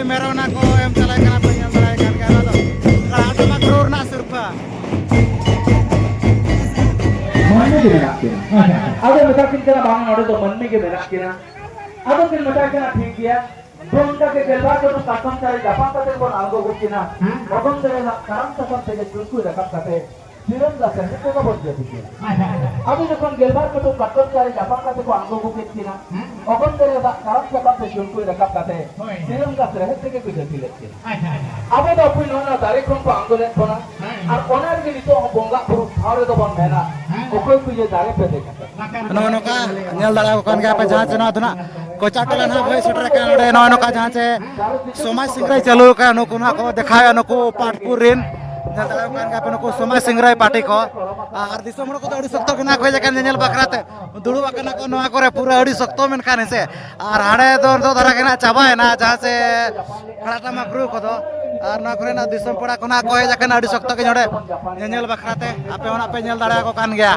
ᱢᱮᱨᱚᱢ ᱚᱱᱟ ᱠᱚ ᱮᱢ ᱪᱟᱞᱟᱜ ᱠᱟᱱᱟ ᱯᱮ, ᱧᱮᱞ ᱫᱟᱲᱮᱭᱟᱜ ᱠᱟᱱ ᱜᱮᱭᱟ᱾ ᱚᱱᱟ ᱫᱚ ᱠᱟᱲᱟ ᱴᱟᱢᱟᱠ ᱨᱩ ᱨᱮᱱᱟᱜ ᱥᱤᱨᱯᱷᱟᱹ᱾ ᱢᱟᱹᱱᱢᱤ ᱜᱮ ᱢᱮᱱᱟᱜ ᱠᱤᱱᱟ᱾ ᱟᱫᱚ ᱢᱮᱛᱟ ᱠᱤᱱ ᱠᱟᱱᱟ, ᱵᱟᱝ, ᱱᱚᱰᱮ ᱫᱚ ᱢᱟᱹᱱᱢᱤ ᱜᱮ ᱢᱮᱱᱟᱜ ᱠᱤᱱᱟ᱾ ᱟᱫᱚ ᱠᱤᱱ ᱢᱮᱛᱟ ᱠᱤᱱᱟ, ᱴᱷᱤᱠ ᱜᱮᱭᱟ, ᱫᱚ ᱚᱱᱠᱟ ᱜᱮ ᱜᱮᱞᱵᱟᱨ ᱠᱟᱹᱴᱩᱵ ᱠᱟᱴᱠᱚᱢ ᱪᱟᱨᱮ ᱧᱟᱯᱟᱢ ᱠᱟᱛᱮ ᱵᱚᱱ ᱟᱬᱜᱚ ᱜᱚᱫ ᱠᱤᱱᱟ᱾ ᱦᱮᱸ᱾ ᱚᱜᱚᱢ ᱫᱟᱨᱮ ᱨᱮᱱᱟᱜ ᱠᱟᱨᱟᱢ ᱥᱟᱠᱟᱢ ᱛᱮᱜᱮ ᱪᱩᱲᱠᱩᱭ ᱨᱟᱠᱟᱵ ᱠᱟᱛᱮ ᱥᱤᱨᱚᱢ ᱜᱷᱟᱥ ᱨᱮ ᱢᱤᱫ ᱛᱮᱠᱚ ᱵᱚᱱ ᱡᱟᱹᱯᱤᱫ ᱠᱤᱱᱟ᱾ ᱟᱪᱪᱷᱟ, ᱟᱪᱪᱷᱟ᱾ ᱟᱫᱚ ᱡᱚᱠᱷᱚᱱ ᱜᱮᱞᱵᱟᱨ ᱠᱟᱹᱴᱩᱵ ᱠᱟᱴᱠᱚᱢ ᱪᱟᱨᱮ ᱧᱟᱯᱟᱢ ᱠᱟᱛᱮ ᱠᱚ ᱟᱬᱜᱚ ᱟᱹᱜᱩ ᱠᱮᱫ ᱠᱤᱱᱟ, ᱦᱮᱸ᱾ ᱚᱜᱚᱢ ᱫᱟᱨᱮ ᱨᱮᱱᱟᱜ ᱠᱟᱨᱟᱢ ᱥᱟᱠᱟᱢ ᱛᱮ ᱪᱩᱲᱠᱩᱭ ᱨᱟᱠᱟᱵ ᱠᱟᱛᱮ ᱦᱳᱭ᱾ ᱥᱤᱨᱚᱢ ᱜᱷᱟᱥ ᱨᱮᱦᱮᱫ ᱛᱮᱜᱮ ᱠᱚ ᱡᱟᱹᱯᱤᱫ ᱞᱮᱫ ᱠᱤᱱᱟ᱾ ᱟᱪᱪᱷᱟ, ᱟᱪᱪᱷᱟ᱾ ᱟᱵᱚ ᱫᱚ ᱦᱟᱯᱮ ᱱᱚᱣᱟ ᱫᱟᱨᱮ ᱠᱷᱚᱱ ᱠᱚ ᱟᱬᱜᱚ ᱞᱮᱫ ᱵᱚᱱᱟ᱾ ᱦᱮᱸ᱾ ᱟᱨ ᱚᱱᱟ ᱨᱮᱜᱮ ᱱᱤᱛᱚᱜ ᱦᱚᱸ ᱵᱚᱸᱜᱟ ᱵᱩᱨᱩ ᱴᱷᱟᱶ ᱨᱮᱫᱚ ᱵᱚᱱ ᱢᱮᱱᱟ, ᱦᱮᱸ᱾ ᱚᱠᱚᱭ ᱠᱚ ᱡᱮ ᱫᱟᱨᱮ ᱯᱮ ᱫᱮᱡ ᱟᱠᱟᱱᱟ᱾ ᱱᱚᱜᱼᱚ ᱱᱚᱝᱠᱟ ᱧᱮᱞ ᱫᱟᱲᱮᱭᱟᱠᱚ ᱠᱟᱱ ᱜᱮᱭᱟ ᱯᱮ, ᱡᱟᱦᱟᱸ ᱪᱮ ᱱᱚᱣᱟ ᱫᱚ ᱱᱟᱜ ᱠᱚᱪᱟ ᱴᱚᱞᱟ ᱱᱟᱜ ᱦᱩᱭ ᱥᱮᱴᱮᱨ ᱟᱠᱟᱱᱟ᱾ ᱱᱚᱰᱮ ᱱᱚᱜᱼᱚ ᱱᱚᱝᱠᱟ ᱡᱟᱦᱟᱸ ᱪᱮ ᱥᱚᱢᱟᱡᱽ ᱥᱤᱝᱨᱟᱹᱭ ᱪᱟᱹᱞᱩ ᱟᱠᱟᱱᱟ, ᱱᱩᱠᱩ ᱱᱟᱜ ᱠᱚ ᱫᱮᱠᱷᱟᱣᱮᱫᱼᱟ, ᱱᱩᱠᱩ ᱯᱟᱴᱯᱩᱨ ᱨᱮᱱ᱾ ᱧᱮᱞ ᱫᱟᱲᱮᱭᱟᱠᱚ ᱠᱟᱱ ᱜᱮᱭᱟ ᱯᱮ, ᱱᱩᱠᱩ ᱥᱚᱢᱟᱡᱽ ᱥᱤᱝᱨᱟᱹᱭ ᱯᱟᱨᱴᱤ ᱠᱚ᱾ ᱟᱨ ᱫᱤᱥᱚᱢ ᱦᱚᱲ ᱠᱚᱫᱚ ᱟᱹᱰᱤ ᱥᱚᱠᱛᱚ ᱜᱮ ᱱᱟᱜ ᱠᱚ ᱦᱮᱡ ᱟᱠᱟᱱ ᱧᱮᱧᱮᱞ ᱵᱟᱠᱷᱨᱟ ᱛᱮ, ᱫᱩᱲᱩᱵ ᱟᱠᱟᱱᱟ ᱠᱚ ᱱᱚᱣᱟ ᱠᱚᱨᱮ ᱯᱩᱨᱟᱹ ᱟᱹᱰᱤ ᱥᱚᱠᱛᱚ᱾ ᱢᱮᱱᱠᱷᱟᱱ ᱦᱮᱸ ᱥᱮ, ᱟᱨ ᱦᱟᱸᱰᱮ ᱫᱚ ᱱᱤᱛᱚᱜ ᱫᱷᱟᱨᱟ ᱜᱮ ᱱᱟᱜ ᱪᱟᱵᱟᱭᱮᱱᱟ, ᱡᱟᱦᱟᱸ ᱪᱮ ᱠᱷᱟᱲᱟ ᱴᱟᱢᱟᱠ ᱨᱩ ᱠᱚᱫᱚ᱾ ᱟᱨ ᱱᱚᱣᱟ ᱠᱚᱨᱮᱱᱟᱜ ᱫᱤᱥᱚᱢ ᱯᱮᱲᱟ ᱠᱚ ᱱᱟᱜ ᱠᱚ ᱦᱮᱡ ᱟᱠᱟᱱᱟ ᱟᱹᱰᱤ ᱥᱚᱠᱛᱚ ᱜᱮ ᱱᱚᱰᱮ ᱧᱮᱧᱮᱞ ᱵᱟᱠᱷᱨᱟ ᱛᱮ᱾ ᱟᱯᱮ ᱦᱚᱸ ᱱᱟᱜ ᱯᱮ ᱧᱮᱞ ᱫᱟᱲᱮᱭᱟᱠᱚ ᱠᱟᱱ ᱜᱮᱭᱟ᱾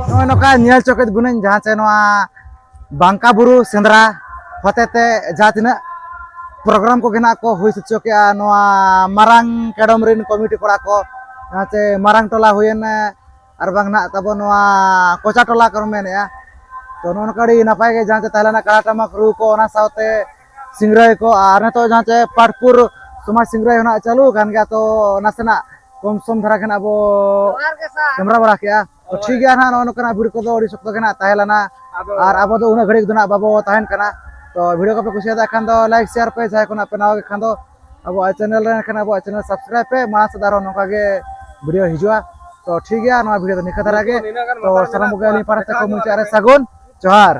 ᱱᱚᱜᱼᱚᱭ ᱱᱚᱝᱠᱟ ᱧᱮᱞ ᱦᱚᱪᱚ ᱠᱮᱫ ᱵᱚᱱᱟᱹᱧ ᱡᱟᱦᱟᱸ ᱪᱮ ᱱᱚᱣᱟ ᱵᱟᱝᱠᱟ ᱵᱩᱨᱩ ᱥᱮᱸᱫᱽᱨᱟ ᱦᱚᱛᱮ ᱛᱮ ᱡᱟᱦᱟᱸ ᱛᱤᱱᱟᱹᱜ ᱯᱨᱳᱜᱨᱟᱢ ᱠᱚᱜᱮ ᱱᱟᱜ ᱠᱚ ᱦᱩᱭ ᱦᱚᱪᱚ ᱠᱮᱜᱼᱟ ᱱᱚᱣᱟ ᱢᱟᱨᱟᱝ ᱠᱮᱰᱚᱢ ᱨᱮᱱ ᱠᱚᱢᱤᱴᱤ ᱠᱚᱲᱟ ᱠᱚ, ᱡᱟᱦᱟᱸ ᱪᱮ ᱢᱟᱨᱟᱝ ᱴᱚᱞᱟ ᱦᱩᱭᱮᱱ, ᱟᱨ ᱵᱟᱝ ᱱᱟᱜ ᱛᱟᱵᱚ ᱱᱚᱣᱟ ᱠᱚᱪᱟ ᱴᱚᱞᱟ ᱠᱚ ᱢᱮᱱᱮᱜᱼᱟ, ᱛᱚ ᱱᱚᱜᱼᱚ ᱱᱚᱝᱠᱟ ᱟᱹᱰᱤ ᱱᱟᱯᱟᱭ ᱜᱮ ᱡᱟᱦᱟᱸ ᱪᱮ ᱛᱟᱦᱮᱸ ᱞᱮᱱᱟ ᱠᱟᱲᱟ ᱴᱟᱢᱟᱠ ᱨᱩ ᱠᱚ, ᱚᱱᱟ ᱥᱟᱶᱛᱮ ᱥᱤᱝᱨᱟᱹᱭ ᱠᱚ, ᱟᱨ ᱱᱤᱛᱚᱜ ᱡᱟᱦᱟᱸ ᱪᱮ ᱯᱟᱴᱯᱩᱨ ᱥᱚᱢᱟᱡᱽ ᱥᱤᱝᱨᱟᱹᱭ ᱦᱚᱸ ᱱᱟᱜ ᱪᱟᱹᱞᱩ ᱟᱠᱟᱱ ᱜᱮᱭᱟ᱾ ᱛᱚ ᱱᱟᱥᱮᱱᱟᱜ ᱠᱚᱢ ᱥᱚᱢ ᱫᱷᱟᱨᱟ ᱜᱮ ᱱᱟᱜ ᱟᱵᱚ ᱠᱮᱢᱮᱨᱟ ᱵᱟᱲᱟ ᱠᱮᱜᱼᱟ᱾ ᱛᱚ ᱴᱷᱤᱠ ᱜᱮᱭᱟ ᱱᱟᱜ, ᱱᱚᱜᱼᱚ ᱱᱚᱝᱠᱟᱱᱟᱜ ᱵᱷᱤᱲ ᱠᱚᱫᱚ ᱟᱹᱰᱤ ᱥᱚᱠᱛᱚ ᱜᱮ ᱱᱟᱜ ᱛᱟᱦᱮᱸ ᱞᱮᱱᱟ᱾ ᱟᱨ ᱟᱵᱚ ᱫᱚ ᱩᱱᱟᱹᱜ ᱜᱷᱟᱹᱲᱤᱡ ᱫᱚ ᱱᱟᱜ ᱵᱟᱵᱚ ᱛᱟᱦᱮᱱ ᱠᱟᱱᱟ᱾ ᱛᱚ ᱵᱷᱤᱰᱤᱭᱳ ᱠᱚᱯᱮ ᱠᱩᱥᱤᱭᱟᱫᱟ ᱠᱷᱟᱱ ᱫᱚ ᱞᱟᱭᱤᱠ ᱥᱮᱭᱟᱨ ᱯᱮ, ᱡᱟᱦᱟᱸᱭ ᱠᱚ ᱱᱟᱜ ᱯᱮ ᱱᱟᱣᱟ ᱜᱮ ᱠᱷᱟᱱ ᱫᱚ ᱟᱵᱚᱣᱟᱜ ᱪᱮᱱᱮᱞ ᱨᱮ ᱮᱱᱠᱷᱟᱱ ᱟᱵᱚᱣᱟᱜ ᱪᱮᱱᱮᱞ ᱥᱟᱵᱥᱠᱨᱟᱭᱤᱵ ᱯᱮ, ᱢᱟᱲᱟᱝ ᱥᱮᱫ ᱟᱨᱦᱚᱸ ᱱᱚᱝᱠᱟ ᱜᱮ ᱵᱷᱤᱰᱤᱭᱳ ᱦᱤᱡᱩᱜᱼᱟ᱾ ᱛᱚ ᱴᱷᱤᱠ ᱜᱮᱭᱟ, ᱱᱚᱣᱟ ᱵᱷᱤᱰᱤᱭᱳ ᱫᱚ ᱱᱤᱝᱠᱟᱹ ᱫᱷᱟᱨᱟ ᱜᱮ᱾ ᱛᱚ ᱥᱟᱱᱟᱢ ᱠᱚᱜᱮ ᱟᱹᱞᱤᱧ ᱯᱟᱦᱴᱟ ᱥᱮᱫ ᱠᱷᱚᱱ ᱢᱩᱪᱟᱹᱫ ᱨᱮ ᱥᱟᱹᱜᱩᱱ ᱡᱚᱦᱟᱨ᱾